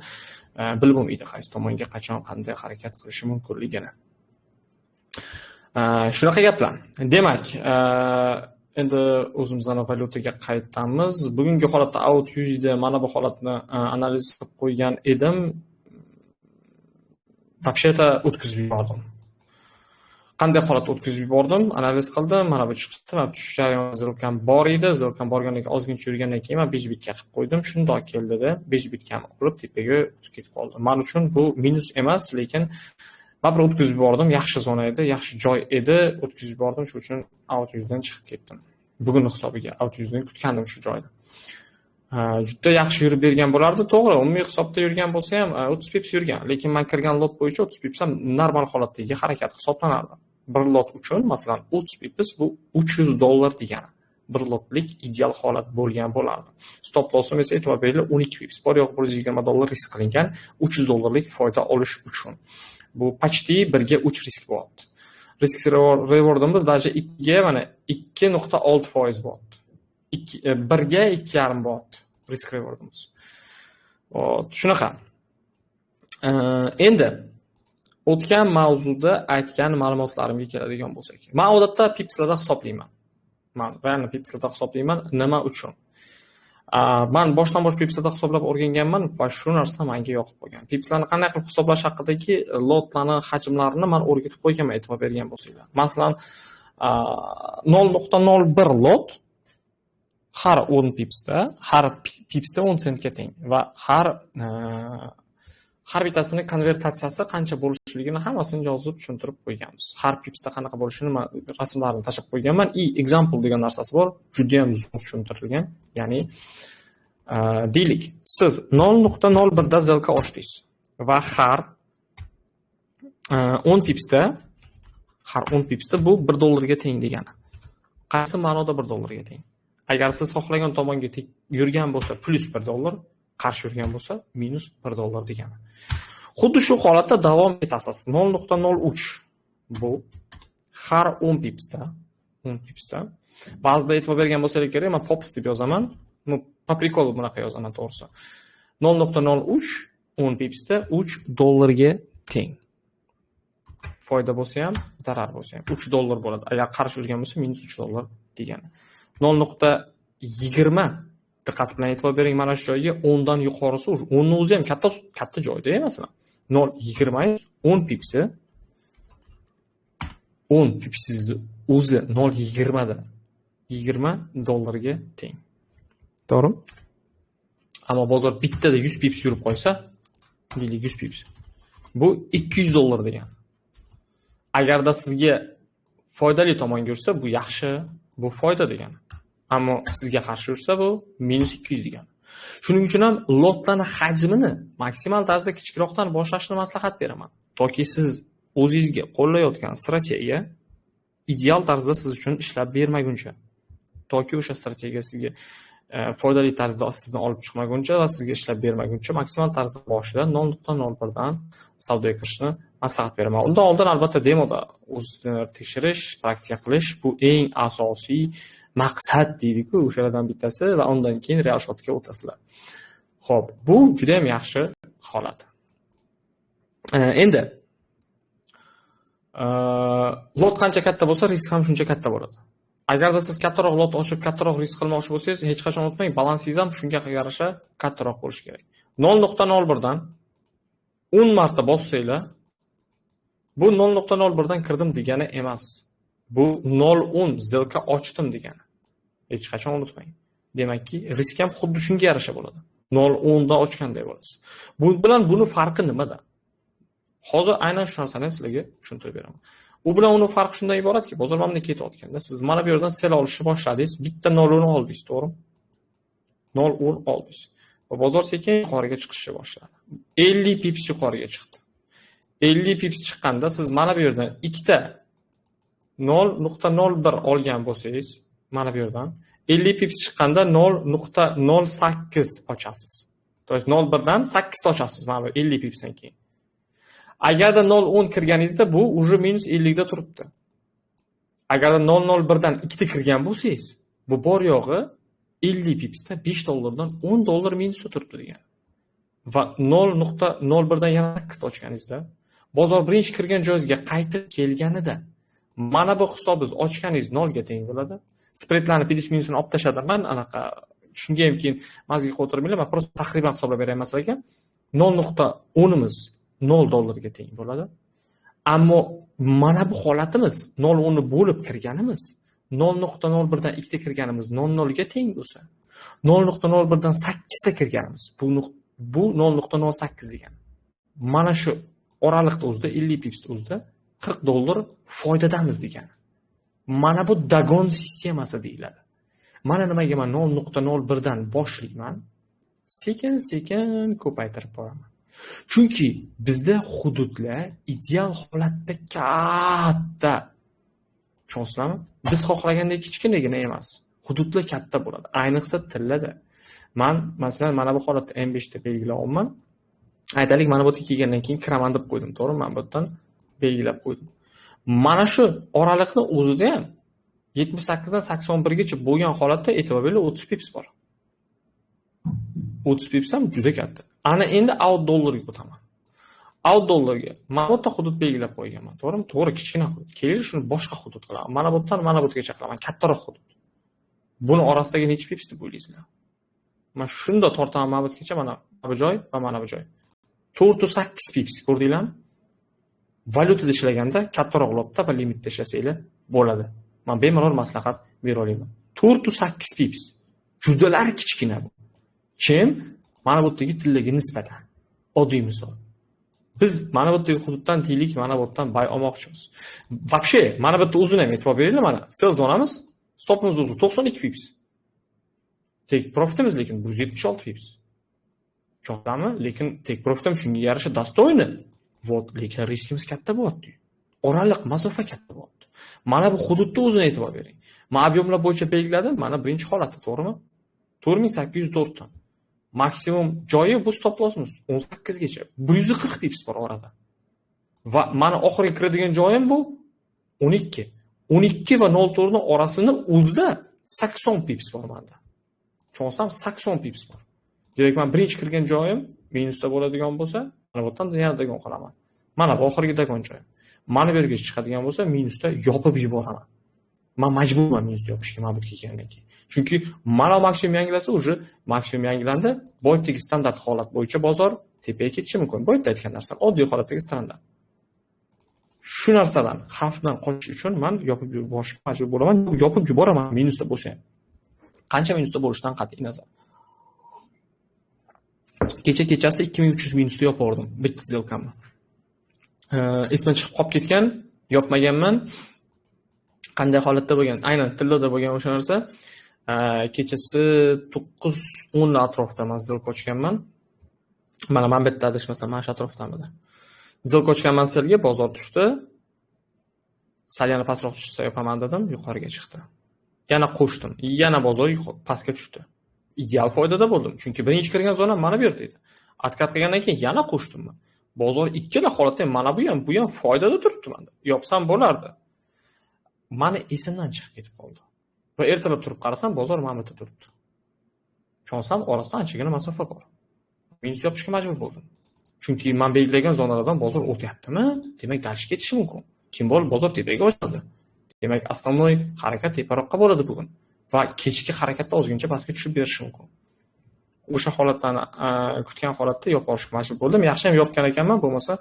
bilib bo'lmaydi qaysi tomonga qachon qanday harakat qilishi mumkinligini. Shunaqa gaplar. Demak, endi o'zimizni valyutaga qaytamiz. Bugungi holatda AUD USD mana bu holatni analiz qilib qo'ygan edim. Вообще-то o'tkazib yubordim. Qanday holatda o'tkazib yubordim? Analiz qildim, mana bu chiqdi, mana tushish jarayoni сделка m bor edi. Сделка m borgandan keyin ozgincha yurgandan keyin men безубытка qilib qo'ydim. Shundoq keldida безубытка ni olib tepaga o'tib ketib qoldi. Men uchun bu minus emas, lekin baribir o'tkazib yubordim. Yaxshi zona edi, yaxshi joy edi, o'tkazib yubordim. Shuning uchun AUD USDdan chiqib ketdim. Bugunni hisobiga AUD USDdan kutgandim shu joyda. Juda yaxshi yurib bergan bo'lardi. To'g'ri, umumiy hisobda yurgan bo'lsa ham 30 pips yurgan, lekin men kirgan lot bo'yicha 30 pips ham normal holatdagi harakat hisoblanardi. Bir lot uchun, masalan, 30 pips bu $300 degani. Bir lotlik ideal holat bo'lgan bo'lardi. Stop lossim esa e'tibor beringlar 12 pips bor, yo'q $120 risk qilingan $300 foyda olish uchun. Bu почти 1ga 3 risk bo'lyapti. Risk rewardimiz даже 2ga mana 2.6% bo'lyapti. 1ga 2.5 bo'lyapti risk rewardimiz. Shunaqa. Endi o'tgan mavzuda aytgan ma'lumotlarimga keladigan bo'lsak, men odatda pipslarda hisoblayman. Men реально pipslarda hisoblayman. Nima uchun? Men boshdan bosh pipslarda hisoblab o'rganganman va shu narsa menga yoqib qolgan. Pipslarni qanday qilib hisoblash haqidagi lotlarni hajmlarini men o'rgatib qo'yganman, e'tibor bergan bo'lsanglar. Masalan, 0.01 lot har 10 pipsda, har pipsda 10 sentga teng va har bittasini konvertatsiyasi qancha bo'lishligini hammasini yozib tushuntirib qo'yganmiz. Har pipsda qanaqa bo'lishini men rasmlarini tashlab qo'yganman. I example degan narsasi bor, juda ham zo'r tushuntirilgan. Ya'ni deylik, siz 0.01 da сделка ochdingiz va har 10 pipsda, har 10 pipsda bu $1 ga teng degani. Qaysi ma'noda $1 ga teng? Agar siz xohlagan tomonga yurgan bo'lsa plus $1, qarshi yurgan bo'lsa minus $1 degani. Xuddi shu holatda davom etasiz. 0.03 bu har 10 pipsda, 10 pipsda. Ba'zida e'tibor bergan bo'lsangiz kerak, men pops deb yozaman. Ну, по приколу bunaqa yozaman to'g'risi. 0.03 10 pipsda $3 ga teng. Foyda bo'lsa ham, zarar bo'lsa ham $3 bo'ladi. Agar qarshi yurgan bo'lsa minus $3 degani. 0.20 diqqat bilan e'tibor bering mana shu joyga 10 dan yuqorisi, 10 ni o'zi ham katta katta joyda, masalan. 0.20 10 pipsi 10 pipsizni o'zi 0.20 da $20 ga teng. To'g'rimi? Ammo bozor bittada 100 pips yurib qo'ysa, deylik 100 pips. Bu $200 degani. Agarda sizga foydali tomonga yursa, bu yaxshi, bu foyda degani. Ammo sizga qarshi yursa, bu minus 200 degani. Shuning uchun ham lotlarning hajmini maksimal tarzda kichikroqdan boshlashni maslahat beraman. Toki siz o'zingizga qo'llayotgan strategiya ideal tarzda siz uchun ishlab bermaguncha, toki o'sha strategiya sizga foydali tarzda sizni olib chiqmaguncha va sizga ishlab bermaguncha maksimal tarzda boshida 0.01 dan savdoga kirishni maslahat beraman. Undan oldin albatta demoda o'zini tekshirish, praktika qilish bu eng asosiy maqsad deydi-ku, o'shalardan bittasi va undan keyin real shotga o'tasizlar. Xo'p, bu juda ham yaxshi holat. Endi lot qancha katta bo'lsa, risk ham shuncha katta bo'ladi. Agarda siz kattaroq lot ochib, kattaroq risk qilmoqchi bo'lsangiz, hech qachon unutmang, balansingiz ham shunga yarasha kattaroq bo'lishi kerak. 0.01 dan 10 marta bossanglar, bu 0.01 dan kirdim degani emas. Bu 0.10 сделка ochdim degani. Hech qachon unutmang. Demakki, risk ham xuddi shunga yarasha bo'ladi. 0.10 dan ochganday bo'lasiz. Bu bilan buni farqi nimada? Hozir aynan shu narsani ham sizlarga tushuntirib beraman. U bilan uni farqi shundan iboratki, bozor mana bunday ketayotganda siz mana bu yerdan sell olishni boshladingiz, bitta 0.10 oldingiz, to'g'rimi? 0.10 oldingiz. Va bozor sekin yuqoriga chiqishni boshladi. 50 pips yuqoriga chiqdi. 50 pips chiqqanda siz mana bu yerdan ikkita 0.01 olgan bo'lsangiz, mana bu yerdan 50 pips chiqqanda 0.08 ochasiz. То есть 0.1 dan 8 ta ochasiz mana bu 50 pipsdan keyin. Agarda 0.10 kirganingizda, bu уже minus 50 da turibdi. Agarda 0.01 dan ikkita kirgan bo'lsangiz, bu bor yo'g'i 50 pipsda 5 dollardan 10 dollar minusda turibdi degani. Va 0.01 dan yana 8 ta ochganingizda, bozor birinchi kirgan joyingizga qaytib kelganida mana bu hisobingiz ochganingiz 0 ga teng bo'ladi. Spreadlarni plyus minusini olib tashladim man, anaqa shunga ham keyin mazga qo'tirmanglar, man просто taqriban hisoblab beryapman sizlarga. 0.10imiz 0 dollarga teng bo'ladi. Ammo mana bu holatimiz, 0.10 ni bo'lib kirganimiz, 0.01 dan ikkita kirganimiz 0.0 ga teng bo'lsa, 0.01 dan 8 ta kirganimiz bu 0.08 degani. Mana shu oraliqda o'zida, 50 pipsda o'zida 40 dollar foydadamiz degani. Mana bu догон sistemasi deyiladi. Mana nimaga man 0.01 dan boshlayman, sekin sekin ko'paytirib boraman. Chunki bizda hududlar ideal holatda katta. Tushunyapsizlarmi? Biz xohlagandek kichkinagina emas. Hududlar katta bo'ladi. Ayniqsa tillada. Man masalan mana bu holatda M5 da belgilayapman. Aytaylik, mana bu yerga kelgandan keyin kiraman deb qo'ydim, to'g'rimi? Man bu yerdan belgilab qo'ydim. Mana shu oraliqni o'zida ham 78 dan 81 gacha bo'lgan holatda, e'tibor beringlar, 30 pips bor. 30 pips ham juda katta. Ana endi AUD dollarga o'taman. AUD dollarga mana bu yerda hudud belgilab qo'yganman, to'g'rimi? To'g'ri, kichkina hudud. Keling, shuni boshqa hudud qilaman. Mana bu yerdan mana bu yergacha qilaman, kattaroq hudud. Buni orasidagi necha pips deb o'ylaysizlar? Man shunda tortaman mana bu yergacha, mana bu joy va mana bu joy. 4.8 pips, ko'rdinglarmi? Valyutada ishlaganda kattaroq lotda va limitda ishlasanglar bo'ladi. Man bemalol maslahat bera olaman. 4.8 pips. Judalar kichkina bu. Kim? Mana bu yerdagi tillaga nisbatan. Oddiy misol. Biz mana bu yerdagi hududdan, deylik, mana bu yerdan buy olmoqchimiz. Вообще, mana bu yerda o'zini ham e'tibor beringlar, mana sell zonamiz, stopimiz o'zi 92 pips. Take profitimiz lekin 176 pips. Tushundingmi? Lekin take profit ham shunga yarasha достойный. Вот, lekin riskimiz katta bo'lyapti. Oraliq masofa katta bo'lyapti. Mana bu hududda o'zini e'tibor bering. Men объем lar bo'yicha belgiladim. Mana birinchi holatda, to'g'rimi? 4804 dan. Maksimum joyi bu stop lossimiz 18 gacha. 140 pips bor orada. Va mana oxirgi kiradigan joyim bu 12. 12 va 04 ning orasini o'zida 80 pips bor menda. Tushunsam, 80 pips bor. Demak, men birinchi kirgan joyim minusda bo'ladigan bo'lsa, mana bu yerdan yana догон qilaman. Mana bu oxirgi догон joyim. Mana bu yerga chiqadigan bo'lsa, minusda yopib yuboraman. Man majburman minusda yopishga mana bu yerga kelgandan keyin. Chunki mana maksimum yangilasa, уже maksimum yangilandi. Boyagi standart holat bo'yicha bozor tepaga ketishi mumkin. Boyagi aytgan narsam oddiy holatdagi standart. Shu narsadan, xavfdan qochish uchun man yopib yuborishga majbur bo'laman, yopib yuboraman minusda bo'lsa ham. Qancha minusda bo'lishidan qat'iy nazar. Kecha kechasi 2300 minusda yopordim bitta сделка mni. Esdan chiqib qolib ketgan, yopmaganman. Qanday holatda bo'lgan? Aynan tilloda bo'lgan o'sha narsa. Kechasi 9-10 atrofida man сделка ochganman. Mana bu yerda adashmasam mana shu atrofdamidi. Сделка ochganman sellga, bozor tushdi. Sal yana pastroq tushsa yopaman dedim, yuqoriga chiqdi. Yana qo'shdim. Yana bozor pastga tushdi. Ideal foydada bo'ldim. Chunki birinchi kirgan zonam mana bu yerda edi. Откат qilgandan keyin yana qo'shdim man. Bozor ikkala holatda ham, mana bu ham, bu ham foydada turibdi menda. Yopsam bo'lardi. Mani esimdan chiqib ketib qoldi. Va ertalab turib qarasam, bozor mana bu yerda turibdi. Tushonsam, orasida anchagina masofa bor. Minus yopishga majbur bo'ldim. Chunki men belgilagan zonalardan bozor o'tyaptimi? Demak, дальше ketishi mumkin. Kim bor, bozor tepaga ochadi. Demak, основной harakat teparoqqa bo'ladi bugun. Va kechki harakatda ozgincha pastga tushib berishi mumkin. O'sha holatdan kutgan holatda yopib majbur bo'ldim. Yaxshi ham yopgan ekanman, bo'lmasa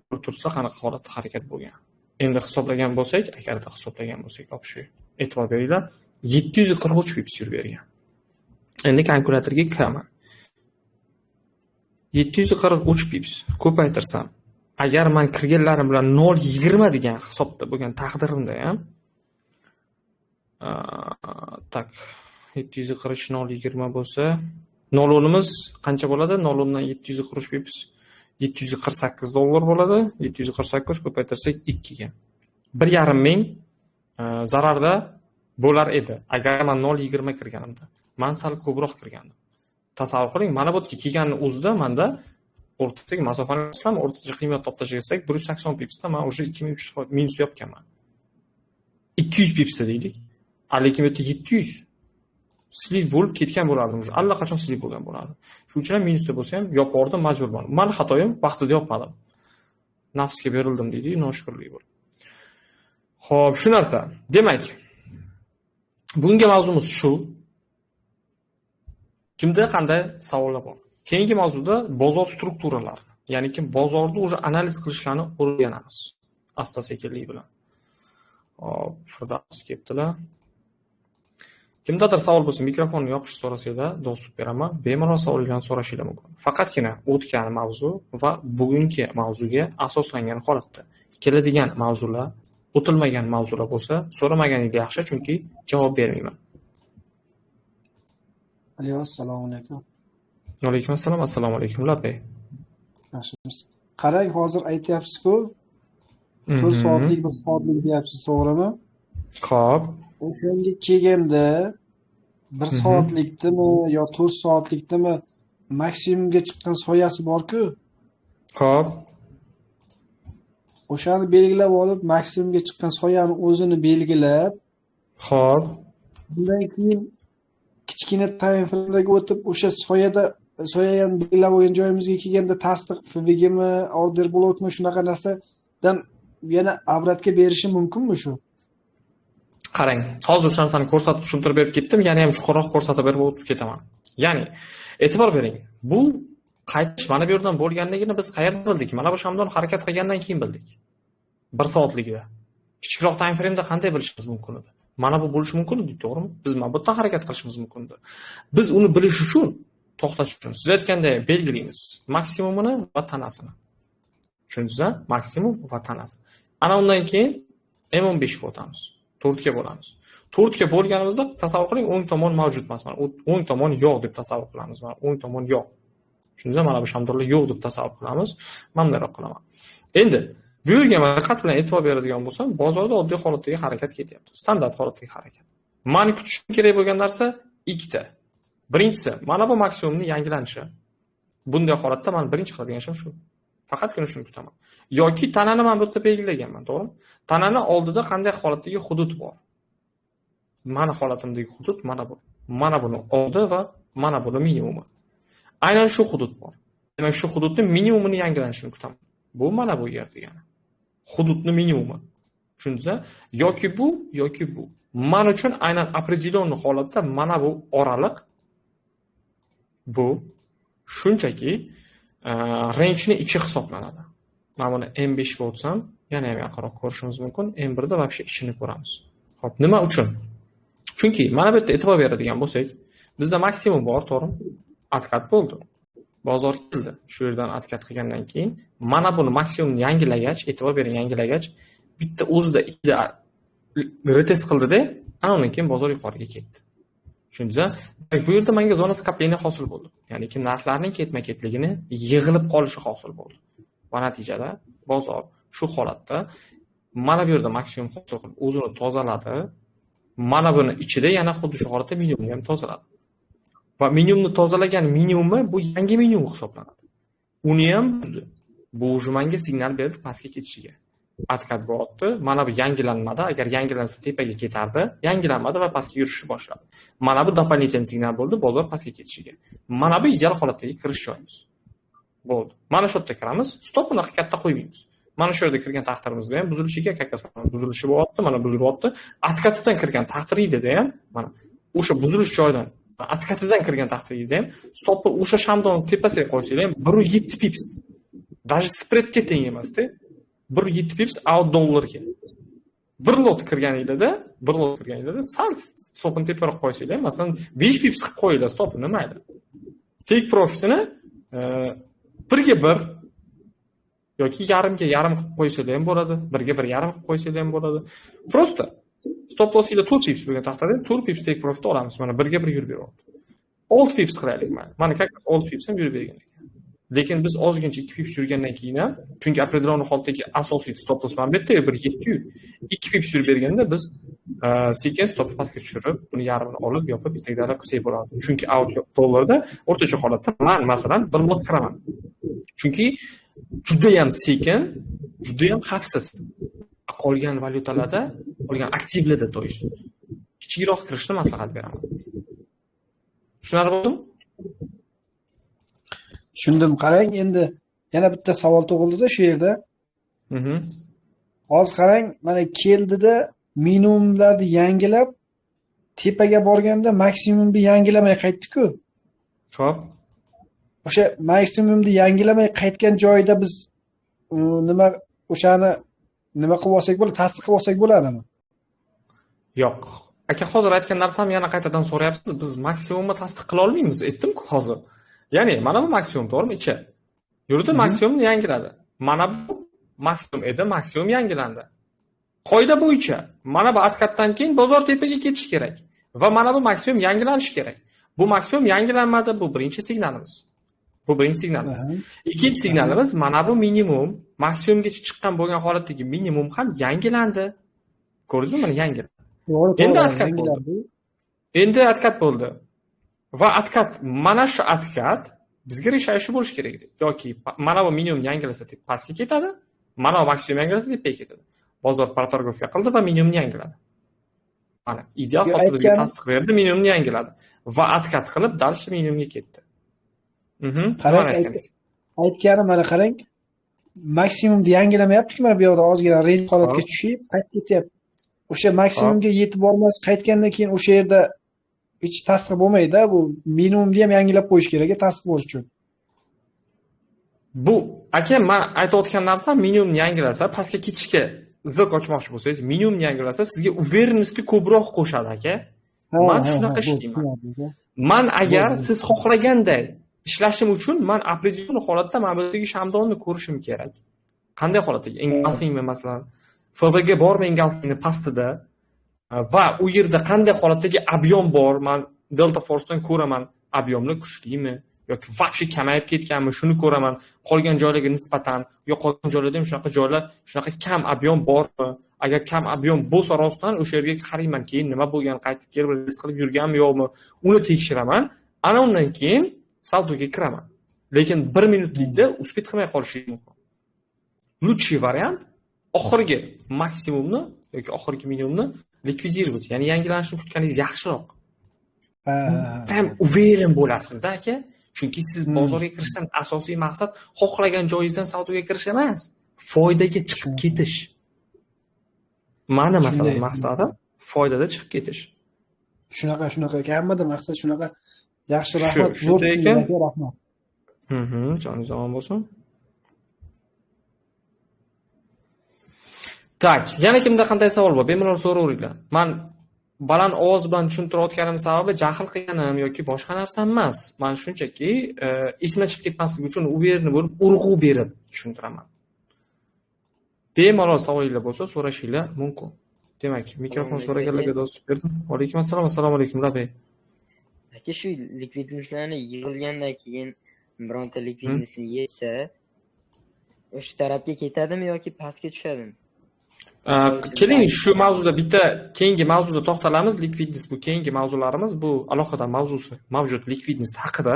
ko'rib turibsizlar qanaqa holatda harakat bo'lgan. Endi hisoblagan bo'lsak, agarda hisoblagan bo'lsak, shu e'tibor beringlar, 743 pips yurib bergan. Endi kalkulyatorga kiraman. 743 pips ko'paytirsam, agar men kirganlarim bilan 0.20 degan hisobda bo'lgan taqdirimda ham, так, 743 0.20 bo'lsa, 0.10imiz qancha bo'ladi? 0.10dan 743 pips 748 dollar bo'ladi. 748 ko'paytirsak 2 ga. 1,5 ming zararda bo'lar edi agar man 0.20 kirganimda. Man sal ko'proq kirgandim. Tasavvur qiling, mana bu yerga kelganning o'zida menda o'rtadagi masofani ko'rsam, o'rtacha qiymat topib tashlasak, 180 pipsda man уже 2300 minus yopganman. 200 pipsda deylik. Lekin bu yerda 700 слив bo'lib ketgan bo'lardim уже. Allaqachon слив bo'lgan bo'lardi. Shuning uchun ham minusda bo'lsa ham yopardim, majburman. Mani xatoyim, vaqtida yopmadim. Nafsga berildim deydi, noshukrlik bo'ldi. Xo'p, shu narsa. Demak, bugungi mavzumiz shu. Kimda qanday savollar bor? Keyingi mavzuda bozor strukturalari, ya'ni kim bozorni уже analiz qilishlarni o'rganamiz asta-sekinlik bilan. Hop, Firdavs kelibdilar. Kimdadir savol bo'lsa, mikrofonni yoqishni so'rasanglar, доступ beraman. Bemalol savollarni so'rashinglar mumkin. Faqatgina o'tgan mavzu va bugungi mavzuga asoslangan holatda keladigan mavzular, o'tilmagan mavzular bo'lsa, so'ramaganingiz yaxshi, chunki javob bermayman. Alo, assalomu alaykum. Alaykum assalom, assalomu alaykum, labbay. Yaxshimisiz? Qarang, hozir aytyapsiz-ku, 4 soatlik, 1 soatlik deyapsiz, to'g'rimi? Xo'p. O'shanga kelganda 1 soatlikdimi yo 4 soatlikdimi maksimumga chiqqan soyasi bor-ku. Xo'p. O'shani belgilab olib, maksimumga chiqqan soyani o'zini belgilab, Xo'p. Bundan keyin kichkina time frame'larga o'tib, o'sha soyada soyani belgilab olgan joyimizga kelganda tasdiq FVGmi, order blokmi, shunaqa narsadan yana обратка berishi mumkinmi shu? Qarang, hozir o'sha narsani ko'rsatib tushuntirib berib ketdim, yana ham chuqurroq ko'rsatib berib o'tib ketaman. Ya'ni, e'tibor bering, bu qaytish mana bu yerdan bo'lganligini biz qayerda bildik? Mana bu shamdon harakat qilgandan keyin bildik. 1 soatligida. Kichikroq time frame'da qanday bilishimiz mumkin edi? Mana bu bo'lishi mumkin edi, to'g'rimi? Biz mana bu yerdan harakat qilishimiz mumkin edi. Biz uni bilish uchun, to'xtatish uchun siz aytganday belgilaymiz maksimumini va tanasini. Tushundingizmi? Maksimum va tanasi. Ana undan keyin M15 ga o'tamiz. 4 ga bo'lamiz. 4 ga bo'lganimizda tasavvur qiling, o'ng tomon mavjud emas. Mana o'ng tomon yo'q deb tasavvur qilamiz. Mana o'ng tomon yo'q. Tushundingizmi? Mana bu shamdorlar yo'q deb tasavvur qilamiz. Mana bunday qilaman. Endi bu yerga men diqqat bilan e'tibor beradigan bo'lsam, bozorda oddiy holatdagi harakat ketyapti. Standart holatdagi harakat. Meni kutishim kerak bo'lgan narsa ikkita. Birinchisi, mana bu maksimumni yangilanishi. Bunday holatda men birinchi qiladigan ishim shu. Faqatgina shuni kutaman. Yoki tanani men bu yerda belgilaganman, to'g'rimi? Tanani oldida qanday holatdagi hudud bor? Mani holatimdagi hudud mana bu. Mana buni oldi va mana buni minimumi. Aynan shu hudud bor. Demak, shu hududni minimumini yangilanishini kutaman. Bu mana bu yer degani. Hududni minimumi. Tushundingizmi? Yoki bu, yoki bu. Men uchun aynan определенный holatda mana bu oraliq bu shunchaki range'ni ichi hisoblanadi. Mana buni M5 ga o'tsam, yana ham yaqinroq ko'rishimiz mumkin. M1 da вообще ichini ko'ramiz. Xo'p, nima uchun? Chunki mana bu yerda e'tibor beradigan bo'lsak, bizda maksimum bor, to'g'rimi? Откат bo'ldi. Bozor keldi. Shu yerdan откат qilgandan keyin mana buni maksimum yangilagach, e'tibor bering, yangilagach, bitta o'zida ikkita retest qildi-da, ana undan keyin bozor yuqoriga ketdi. Tushundingizmi? Demak, bu yerda menga зона скопления hosil bo'ldi. Ya'ni kim narxlarning ketma-ketligini yig'ilib qolishi hosil bo'ldi. Va natijada bozor shu holatda mana bu yerda maksimum hosil qilib o'zini tozaladi. Mana buni ichida yana xuddi shu holatda minimumni ham tozaladi. Va minimumni tozalagan minimumi bu yangi minimum hisoblanadi. Uni ham buzdi. Bu уже menga signal berdi pastga ketishiga. Откат bo'lyapti. Mana bu yangilanmadi. Agar yangilansa tepaga ketardi. Yangilanmadi va pastga yurishni boshladi. Mana bu дополнительный signal bo'ldi bozor pastga ketishiga. Mana bu ideal holatdagi kirish joyimiz. Bo'ldi. Mana shu yerda kiramiz. Stop unaqa katta qo'ymaymiz. Mana shu yerda kirgan taqdirimizda ham buzilishiga как раз buzilishi bo'lyapti, mana buzilyapti. Откат idan kirgan taqdirida ham mana o'sha buzilish joyidan откат idan kirgan taqdirida ham stopni o'sha shamdon tepasiga qo'ysanglar ham 1.7 pips. Даже spreadga teng emas-da. 1.7 pips out dollarga. Bir lot kirganingizda, bir lot kirganingizda sal stopini teparoq qo'ysanglar, masalan 5 pips qilib qo'yinglar stopini, mayli. Take profitini 1ga 1 yoki yarimga yarim qilib qo'ysanglar ham bo'ladi, 1ga 1.5 qilib qo'ysanglar ham bo'ladi. Просто stop lossinglar 4 pips bo'lgan taqdirda 4 pips take profit olamiz. Mana 1ga 1 yurib beryapti. 6 pips qilaylik mana. Mana как раз 6 pips ham yurib bergan ekan. Lekin biz ozgincha 2 pips yurgandan keyin ham, chunki определенный holatdagi asosiy stop loss mana bu yerda 1.7-yu 2 pips yurib berganda biz sekin stopni pastga tushirib, buni yarmini olib, yopib, itakdala qilsak bo'ladi. Chunki out dollarda o'rtacha holatda men masalan bir lot kiraman. Chunki juda ham sekin, juda ham xavfsiz. Qolgan valyutalarda, qolgan aktivlarda, to есть kichikroq kirishni maslahat beraman. Tushunarli bo'ldimi? Tushundim. Qarang, endi yana bitta savol tug'ildi-da shu yerda. Hozir qarang, mana keldida minimumlarni yangilab tepaga borganda maksimumni yangilamay qaytdi-ku. Xo'p. O'sha maksimumni yangilamay qaytgan joyida biz nima o'shani nima qilib olsak bo'ladi, tasdiq qilib olsak bo'ladimi? Yo'q. Aka, hozir aytgan narsamni yana qaytadan so'rayapsiz. Biz maksimumni tasdiq qila olmaymiz, aytdim-ku hozir. Ya'ni mana bu maksimum, to'g'rimi? Ichi. Yurdi, maksimumni yangiladi. Mana bu maksimum edi, maksimum yangilandi. Qoida bo'yicha mana bu откатdan keyin bozor tepaga ketish kerak va mana bu maksimum yangilanishi kerak. Bu maksimum yangilanmadi, bu birinchi signalimiz. Bu birinchi signalimiz. Ikkinchi signalimiz mana bu minimum maksimumgacha chiqqan bo'lgan holatdagi minimum ham yangilandi. Ko'rdingizmi? Mana yangilandi. Endi откат bo'ldi. Endi откат bo'ldi. Va откат, mana shu откат bizga решающий bo'lishi kerak edi. Yoki mana bu minimum yangilasa pastga ketadi, mana bu maksimum yangilasa tepaga ketadi. Bozor проторговка qildi va minimumni yangiladi. Mana ideal holatda bizga tasdiq berdi, minimumni yangiladi va откат qilib дальше minimumga ketdi. Qarang, aytganim mana qarang, maksimumni yangilamayapti-ku, mana bu yoqda ozgina range holatga tushib, qaytib ketyapti. O'sha maksimumga yetib bormas, qaytgandan keyin o'sha yerda hech tasdiq bo'lmaydi, bu minimumni ham yangilab qo'yish kerak, tasdiq bo'lish uchun. Bu aka, men aytayotgan narsam minimumni yangilasa, pastga ketishga сделка ochmoqchi bo'lsangiz, minimumni yangilasa, sizga уверенностьni ko'proq qo'shadi aka. Men shunaqa ishlayman. Men agar siz xohlaganday ishlashim uchun men определенный holatda mana bu yerdagi shamdonni ko'rishim kerak. Qanday holatdagi? Engulfingmi masalan, FVG bormi engulfingni pastida va u yerda qanday holatdagi объем bor, men Delta Force'dan ko'raman, объемni kuchlimi yoki вообще kamayib ketganmi, shuni ko'raman. Qolgan joylarga nisbatan, yo qolgan joylarda ham shunaqa joylar, shunaqa kam объем bormi? Agar kam объем bo'lsa rostdan o'sha yerga qarayman, keyin nima bo'lgan, qaytib kelib risk qilib yurganmi yo'qmi, uni tekshiraman. Ana undan keyin savdoga kiraman. Lekin 1 minutlikda успеть qilmay qolishi mumkin. Лучший variant oxirgi maksimumni yoki oxirgi minimumni likvidировать, ya'ni yangilanishni kutganingiz yaxshiroq. Ham уверен bo'lasizda aka. Chunki siz bozorga kirishdan asosiy maqsad xohlagan joyingizdan savdoga kirish emas, foydaga chiqib ketish. Mani masalan maqsadim foydada chiqib ketish. Shunaqa hammada maqsad shunaqa. Yaxshi, rahmat. Zo'r ekan, rahmat. Joningiz omon bo'lsin. Tak, yana kimda qanday savol bor? Bemalol so'raveringlar. Men baland ovoz bilan tushuntirayotganim sababi jahl qilganim yoki boshqa narsam emas. Men shunchaki esimdan chiqib ketmasligi uchun уверен bo'lib, urg'u berib tushuntiraman. Bemalol savolinglar bo'lsa so'rashinglar mumkin. Demak, mikrofon so'raganlarga dostup berdim. Alaykum assalom, assalomu alaykum Labay. Aka, shu likvidnostlarni yig'ilgandan keyin bironta likvidnostni yesa, o'sha tarafga ketadimi yoki pastga tushadimi? Keling shu mavzuda bitta keyingi mavzuda to'xtalamiz. Likvidnost bu keyingi mavzularimiz, bu alohida mavzusi mavjud likvidnost haqida.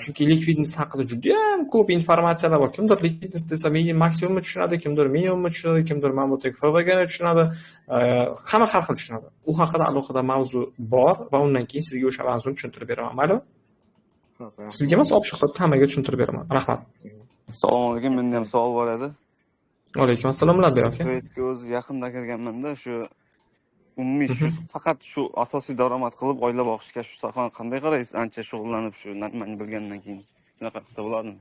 Chunki likvidnost haqida juda ham ko'p informatsiyalar bor. Kimdir likvidnost desa maksimumni tushunadi, kimdir minimumni tushunadi, kimdir mana bu yerda FVGni tushunadi. Hamma har xil tushunadi. U haqida alohida mavzu bor va undan keyin sizga o'sha mavzuni tushuntirib beraman. Maylimi? Sizga emas, общий hisobda hammaga tushuntirib beraman. Rahmat. Assalomu alaykum, menda ham savol bor edi. Alaykum assalom, Labay aka. Trade'ga o'zi yaqinda kirganman-da, shu umumiy shu faqat shu asosiy daromad qilib oila boqishga shu sohani qanday qaraysiz? Ancha shug'ullanib shu nimani bilgandan keyin shunaqa qilsa bo'ladimi?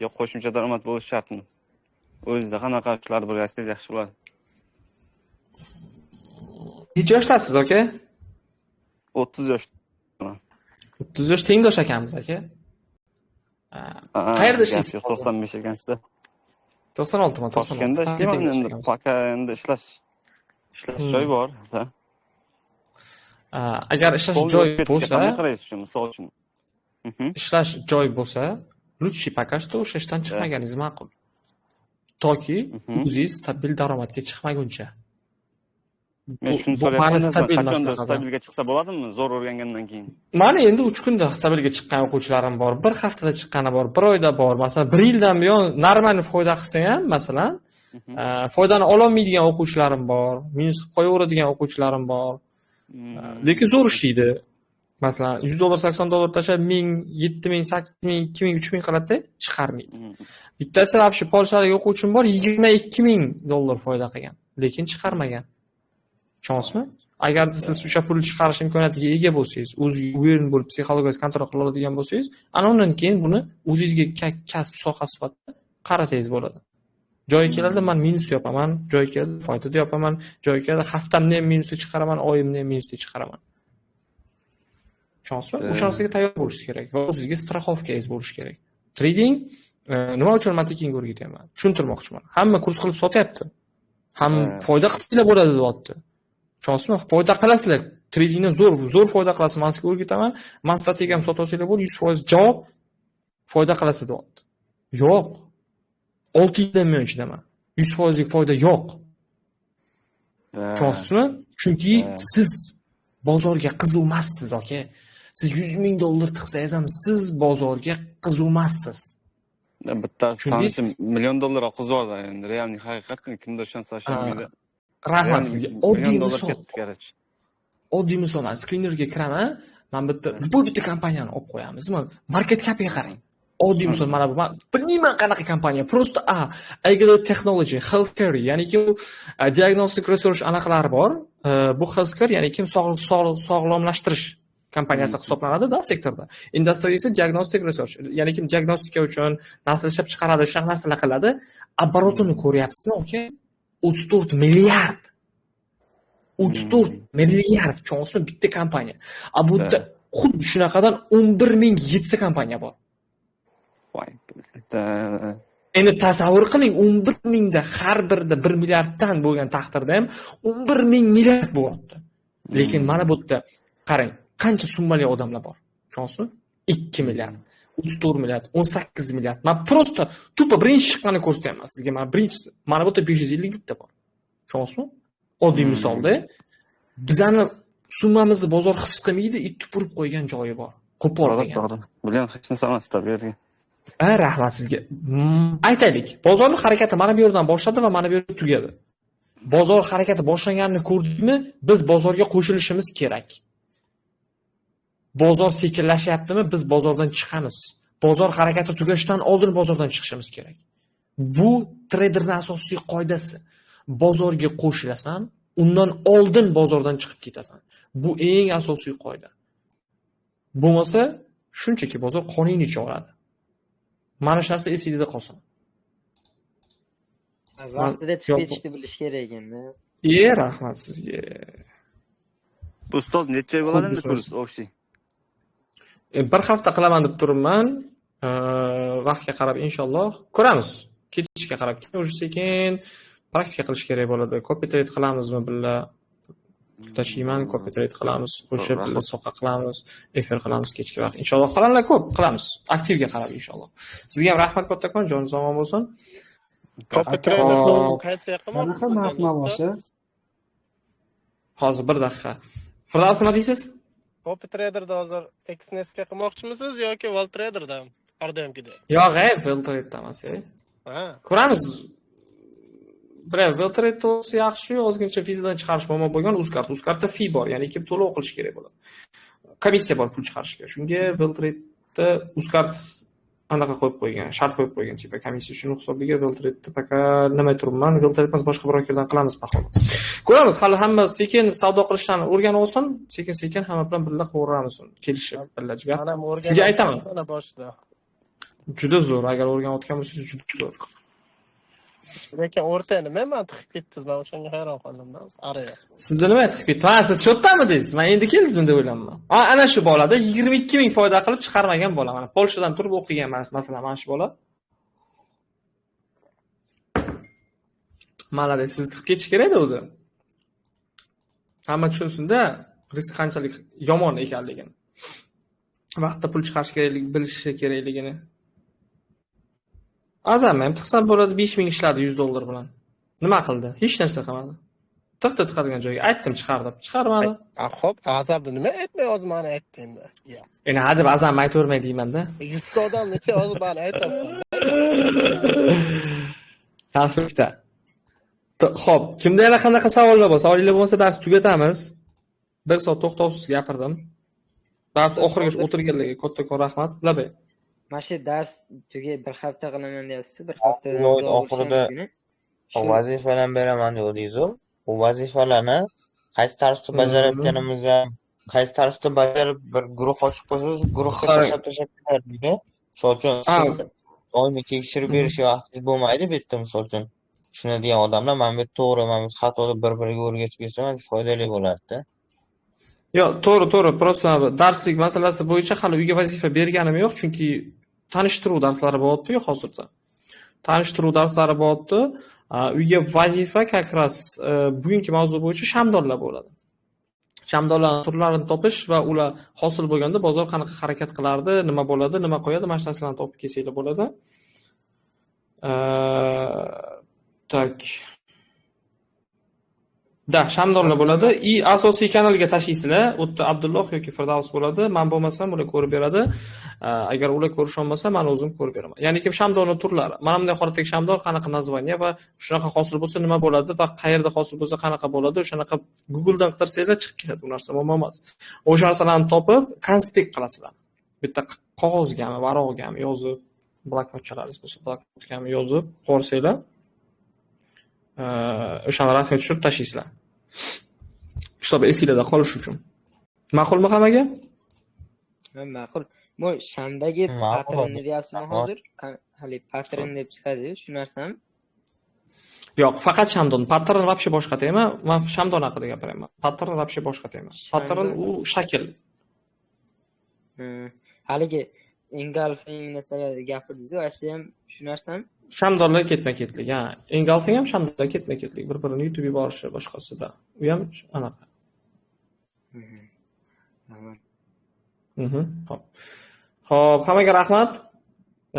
Yo qo'shimcha daromad bo'lishi shartmi? O'zingizda qanaqa ishlar bir aytsangiz yaxshi bo'ladi. Necha yoshdasiz aka? 30 yoshdaman. 30 yosh tengdosh ekanmiz aka. Qayerda ishlaysiz? 95 ekansizda. 96 mi? 96. Toshkentda ishlayman endi, пока endi ishlash joyi bor, da. Agar ishlash joyi bo'lsa, qanday qaraysiz shu misol uchun? Ishlash joyi bo'lsa, Лучше пока что o'sha ishdan chiqmaganingiz ma'qul. Toki o'zingiz stabil daromadga chiqmaguncha. Men shuni so'rayapman, qachondir stabilga chiqsa bo'ladimi? Zo'r o'rgangandan keyin. Mana endi 3 kunda stabilga chiqqan o'quvchilarim bor, 1 haftada chiqqani bor, 1 oyda bor. Masalan, 1 yildan buyon normal foyda qilsa ham, masalan, foydani ololmaydigan o'quvchilarim bor, minus qilib qo'yaveradigan o'quvchilarim bor. Lekin zo'r ishlaydi. Masalan, $100 $80 tashlab 1000, 7000, 8000, 2000, 3000 qiladi, chiqarmaydi. Bittasi вообще Polshalik o'quvchim bor, $22,000 foyda qilgan, lekin chiqarmagan. Ishonasizmi? Agar siz o'sha pulni chiqarish imkoniyatiga ega bo'lsangiz, o'zingizga уверен bo'lib psixologingiz kontrol qila oladigan bo'lsangiz, ana undan keyin buni o'zingizga kasb soha sifatida qarasangiz bo'ladi. Joyi keladi, men minus yopaman, joyi keladi, foyda yopaman, joyi keladi, haftamni ham minusga chiqaraman, oyimni ham minusga chiqaraman. Ishonasizmi? O'sha narsaga tayyor bo'lishingiz kerak va o'zingizga страховканgiz bo'lishi kerak. Trading nima uchun men tekinga o'rgatyapman? Tushuntirmoqchiman. Hamma kurs qilib sotyapti. Ham foyda qilsanglar bo'ladi deyapti. Ishonasizmi? Foyda qilasizlar. Tradingdan zo'r foyda qilasiz. Men sizga o'rgataman. Men strategiyamni sotib olsanglar bo'ldi, 100% javob foyda qilasiz deyapti. Yo'q. 6 yildan men ichidaman. 100%lik foyda yo'q. Ishonasizmi? Chunki siz bozorga qiziqmassiz, aka. Siz $100,000 tiqsangiz ham siz bozorga qiziqmassiz. Bittasi tanishim $1 million oqizib yubordi endi. Realniy haqiqatdan kimdir ishonsa ishonmaydi. Rahmat sizga. Oddiy misol. Oddiy misol, men screenerga kiraman, men bitta bu bitta kompaniyani olib qo'yamiz. Market cap'iga qarang. Oddiy misol mana bu. Men bilmayman qanaqa kompaniya. Просто Agile Technology, Healthcare, ya'niki diagnostik research anaqalari bor. Bu healthcare, ya'ni kim sog'lomlashtirish kompaniyasi hisoblanadi-da sektorda. Industry esa diagnostik research, ya'ni kim diagnostika uchun narsa ishlab chiqaradi, shunaqa narsalar qiladi. Оборотini ko'ryapsizmi, aka? 34 milliard. 34 milliard chonsi bitta kompaniya. A bu yerda xuddi shunaqadan 11,007 ta kompaniya bor. Endi tasavvur qiling, 11,000 da har birida 1 milliarddan bo'lgan taqdirda ham 11,000 milliard bo'lyapti. Lekin mana bu yerda qarang, qancha summali odamlar bor. Tushunasizmi? 2 milliard, 34 milliard, 18 milliard. Men просто tupa birinchi chiqqanini ko'rsatyapman sizga. Mana birinchisi, mana bu yerda 550 ta bor. Tushunasizmi? Oddiy misolda bizani summamizni bozor his qilmaydi, it tupurib qo'ygan joyi bor. Qo'pol degan. To'g'ri. Bilgan hech narsa emas bu yerga. Rahmat sizga. Aytaylik, bozorning harakati mana bu yerdan boshladi va mana bu yerda tugadi. Bozor harakati boshlanganini ko'rdikmi, biz bozorga qo'shilishimiz kerak. Bozor sekinlashyaptimi, biz bozordan chiqamiz. Bozor harakati tugashidan oldin bozordan chiqishimiz kerak. Bu treyderning asosiy qoidasi. Bozorga qo'shilasan, undan oldin bozordan chiqib ketasan. Bu eng asosiy qoida. Bo'lmasa, shunchaki bozor qoningni icha oladi. Mana shu narsa esingizda qolsin. Vaqtida chiqib ketishni bilish kerak ekanda. Rahmat sizga. Ustoz necha oy bo'ladi endi kurs общий? Bir hafta qilaman deb turibman. Vaqtga qarab inshaalloh ko'ramiz. Ketishga qarab keyin уже sekin praktika qilish kerak bo'ladi. Copy trade qilamizmi billa? Tashiyman, copy trade qilamiz, qo'shib billa soqa qilamiz, efir qilamiz kechki vaqt. Inshaalloh planlar ko'p qilamiz. Aktivga qarab inshaalloh. Sizga ham rahmat kattakon, joningiz omon bo'lsin. Copy trade qaysi qanaqa narx-navosi? Hozir bir daqiqa. Firdaus nima deysiz? Copy traderda hozir Exnessga qilmoqchimisiz yoki Wall Traderda? Har doimgidek. Yo'q, Wall Traderda emas. Ha. Ko'ramiz. Bira Wall Traderda bo'lsa yaxshi, ozgincha vizadan chiqarish muammo bo'lgan Uzcard. Uzcardda fee bor, ya'ni kim to'lov qilish kerak bo'ladi. Komissiya bor pul chiqarishga. Shunga Wall Traderda Uzcard anaqa qo'yib qo'ygan, shart qo'yib qo'ygan, tipa komissiya. Shuni hisobiga Wall Traderda пока nima turibman, Wall Trader emas, boshqa brokerdan qilamiz bahol. Ko'ramiz, hali hamma sekin savdo qilishdan o'rganib olsin, sekin-sekin hamma bilan birga qilaveramiz uni, kelishib birga jigar. Sizga aytaman. Mana boshida. Juda zo'r, agar o'rganayotgan bo'lsangiz juda zo'r. Lekin o'rta nima man tiqib ketdingiz, men o'shanga hayron qoldim-da. Araya. Sizda nima tiqib ketdi? Ha, siz shu yerdamidingiz? Men endi keldingizmi deb o'ylayman. Ana shu bolada 22,000 foyda qilib chiqarmagan bola. Mana Polshadan turib o'qigan masalan, mana shu bola. Mana siz tiqib ketish kerak-da o'zi. Hamma tushunsin-da, risk qanchalik yomon ekanligini. Vaqtda pul chiqarish kerakligini bilishi kerakligini. Azamni ham tiqsam bo'ladi, 5000 ishladi $100 bilan. Nima qildi? Hech narsa qilmadi. Tiqdi tiqadigan joyga. Aytdim chiqar deb, chiqarmadi. Xo'p, Azamni nima aytmay hozir meni aytdi endi. Endi hadeb Azamni aytavermay deyman-da. 100 ta odam necha hozir meni aytyapsan. Yaxshi ikkita. Xo'p, kimda yana qanaqa savollar bor? Savollar bo'lmasa dars tugatamiz. 1 soat to'xtovsiz gapirdim. Dars oxirigacha o'tirganlarga kattakon rahmat. Labay. Mana shu dars tugay bir hafta qilaman deyapsiz, bir haftadan oxirida vazifalarni beraman dedingiz-ku. U vazifalarni qaysi tarzda bajarayotganimizni, qaysi tarzda bajarib bir guruh ochib qo'ysangiz, guruhga tashlab ketardida. Misol uchun, siz doimiy tekshirib berishga vaqtingiz bo'lmaydi bu yerda, misol uchun. Tushunadigan odamlar mana bu to'g'ri, mana bu xato deb bir-biriga o'rgatib bersa, foydali bo'lardi. Yo'q, to'g'ri, to'g'ri. Просто darslik masalasi bo'yicha hali uyga vazifa berganim yo'q, chunki tanishtiruv darslari bo'lyapti-yu hozirda. Tanishtiruv darslari bo'lyapti. Uyga vazifa как раз bugungi mavzu bo'yicha shamdonlar bo'ladi. Shamdonlarning turlarini topish va ular hosil bo'lganda bozor qanaqa harakat qilardi, nima bo'ladi, nima qo'yadi, mana shu narsalarni topib kelsanglar bo'ladi. Tak. Da, shamdonlar bo'ladi. I asosiy kanalga tashlaysizlar. U yerda Abdulloh yoki Firdavs bo'ladi. Men bo'lmasam ular ko'rib beradi. Agar ular ko'risha olmasa, men o'zim ko'rib beraman. Ya'ni kim shamdonning turlari. Mana bunday holatdagi shamdon qanaqa название va shunaqa hosil bo'lsa nima bo'ladi va qayerda hosil bo'lsa qanaqa bo'ladi, o'shanaqa Google'dan qidirsanglar chiqib keladi bu narsa, muammo emas. O'sha narsalarni topib konspekt qilasizlar. Bitta qog'ozgami, varog'gami yozib, bloknotchalaringiz bo'lsa bloknotgami yozib qo'ysanglar, o'shani rasmga tushirib tashlaysizlar. Kitob esinglarda qolishi uchun. Ma'qulmi hammaga? Ma'qul. Bu shamdagi patternni deyapsizmi hozir? Hali pattern deb chiqadi-yu, shu narsami? Yo'q, faqat shamdon. Pattern вообще boshqa tema. Men shamdon haqida gapiryapman. Pattern вообще boshqa tema. Pattern u shakl. Haligi engulfing narsalarni gapirdingiz-ku, shu ham shu narsami? Shamdonlar ketma-ketlik, ha. Engulfing ham shamdonlar ketma-ketlik, bir-birini yutib yuborishi boshqasida. U ham anaqa. Xo'p. Xo'p, hammaga rahmat.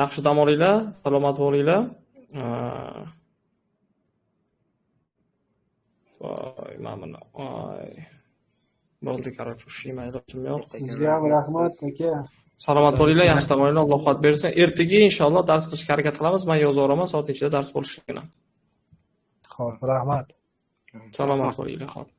Yaxshi dam olinglar, salomat bo'linglar. Voy, mana buni. Voy. Bo'ldi, короче, ushlayman, ilojim yo'q. Sizga ham rahmat, aka. Salomat bo'linglar, yaxshi dam olinglar, Alloh quvvat bersin. Ertaga inshaalloh dars qilishga harakat qilamiz. Men yozaveraman, soat nechida dars bo'lishligini. Xo'p, rahmat. Salomat bo'linglar, xo'p.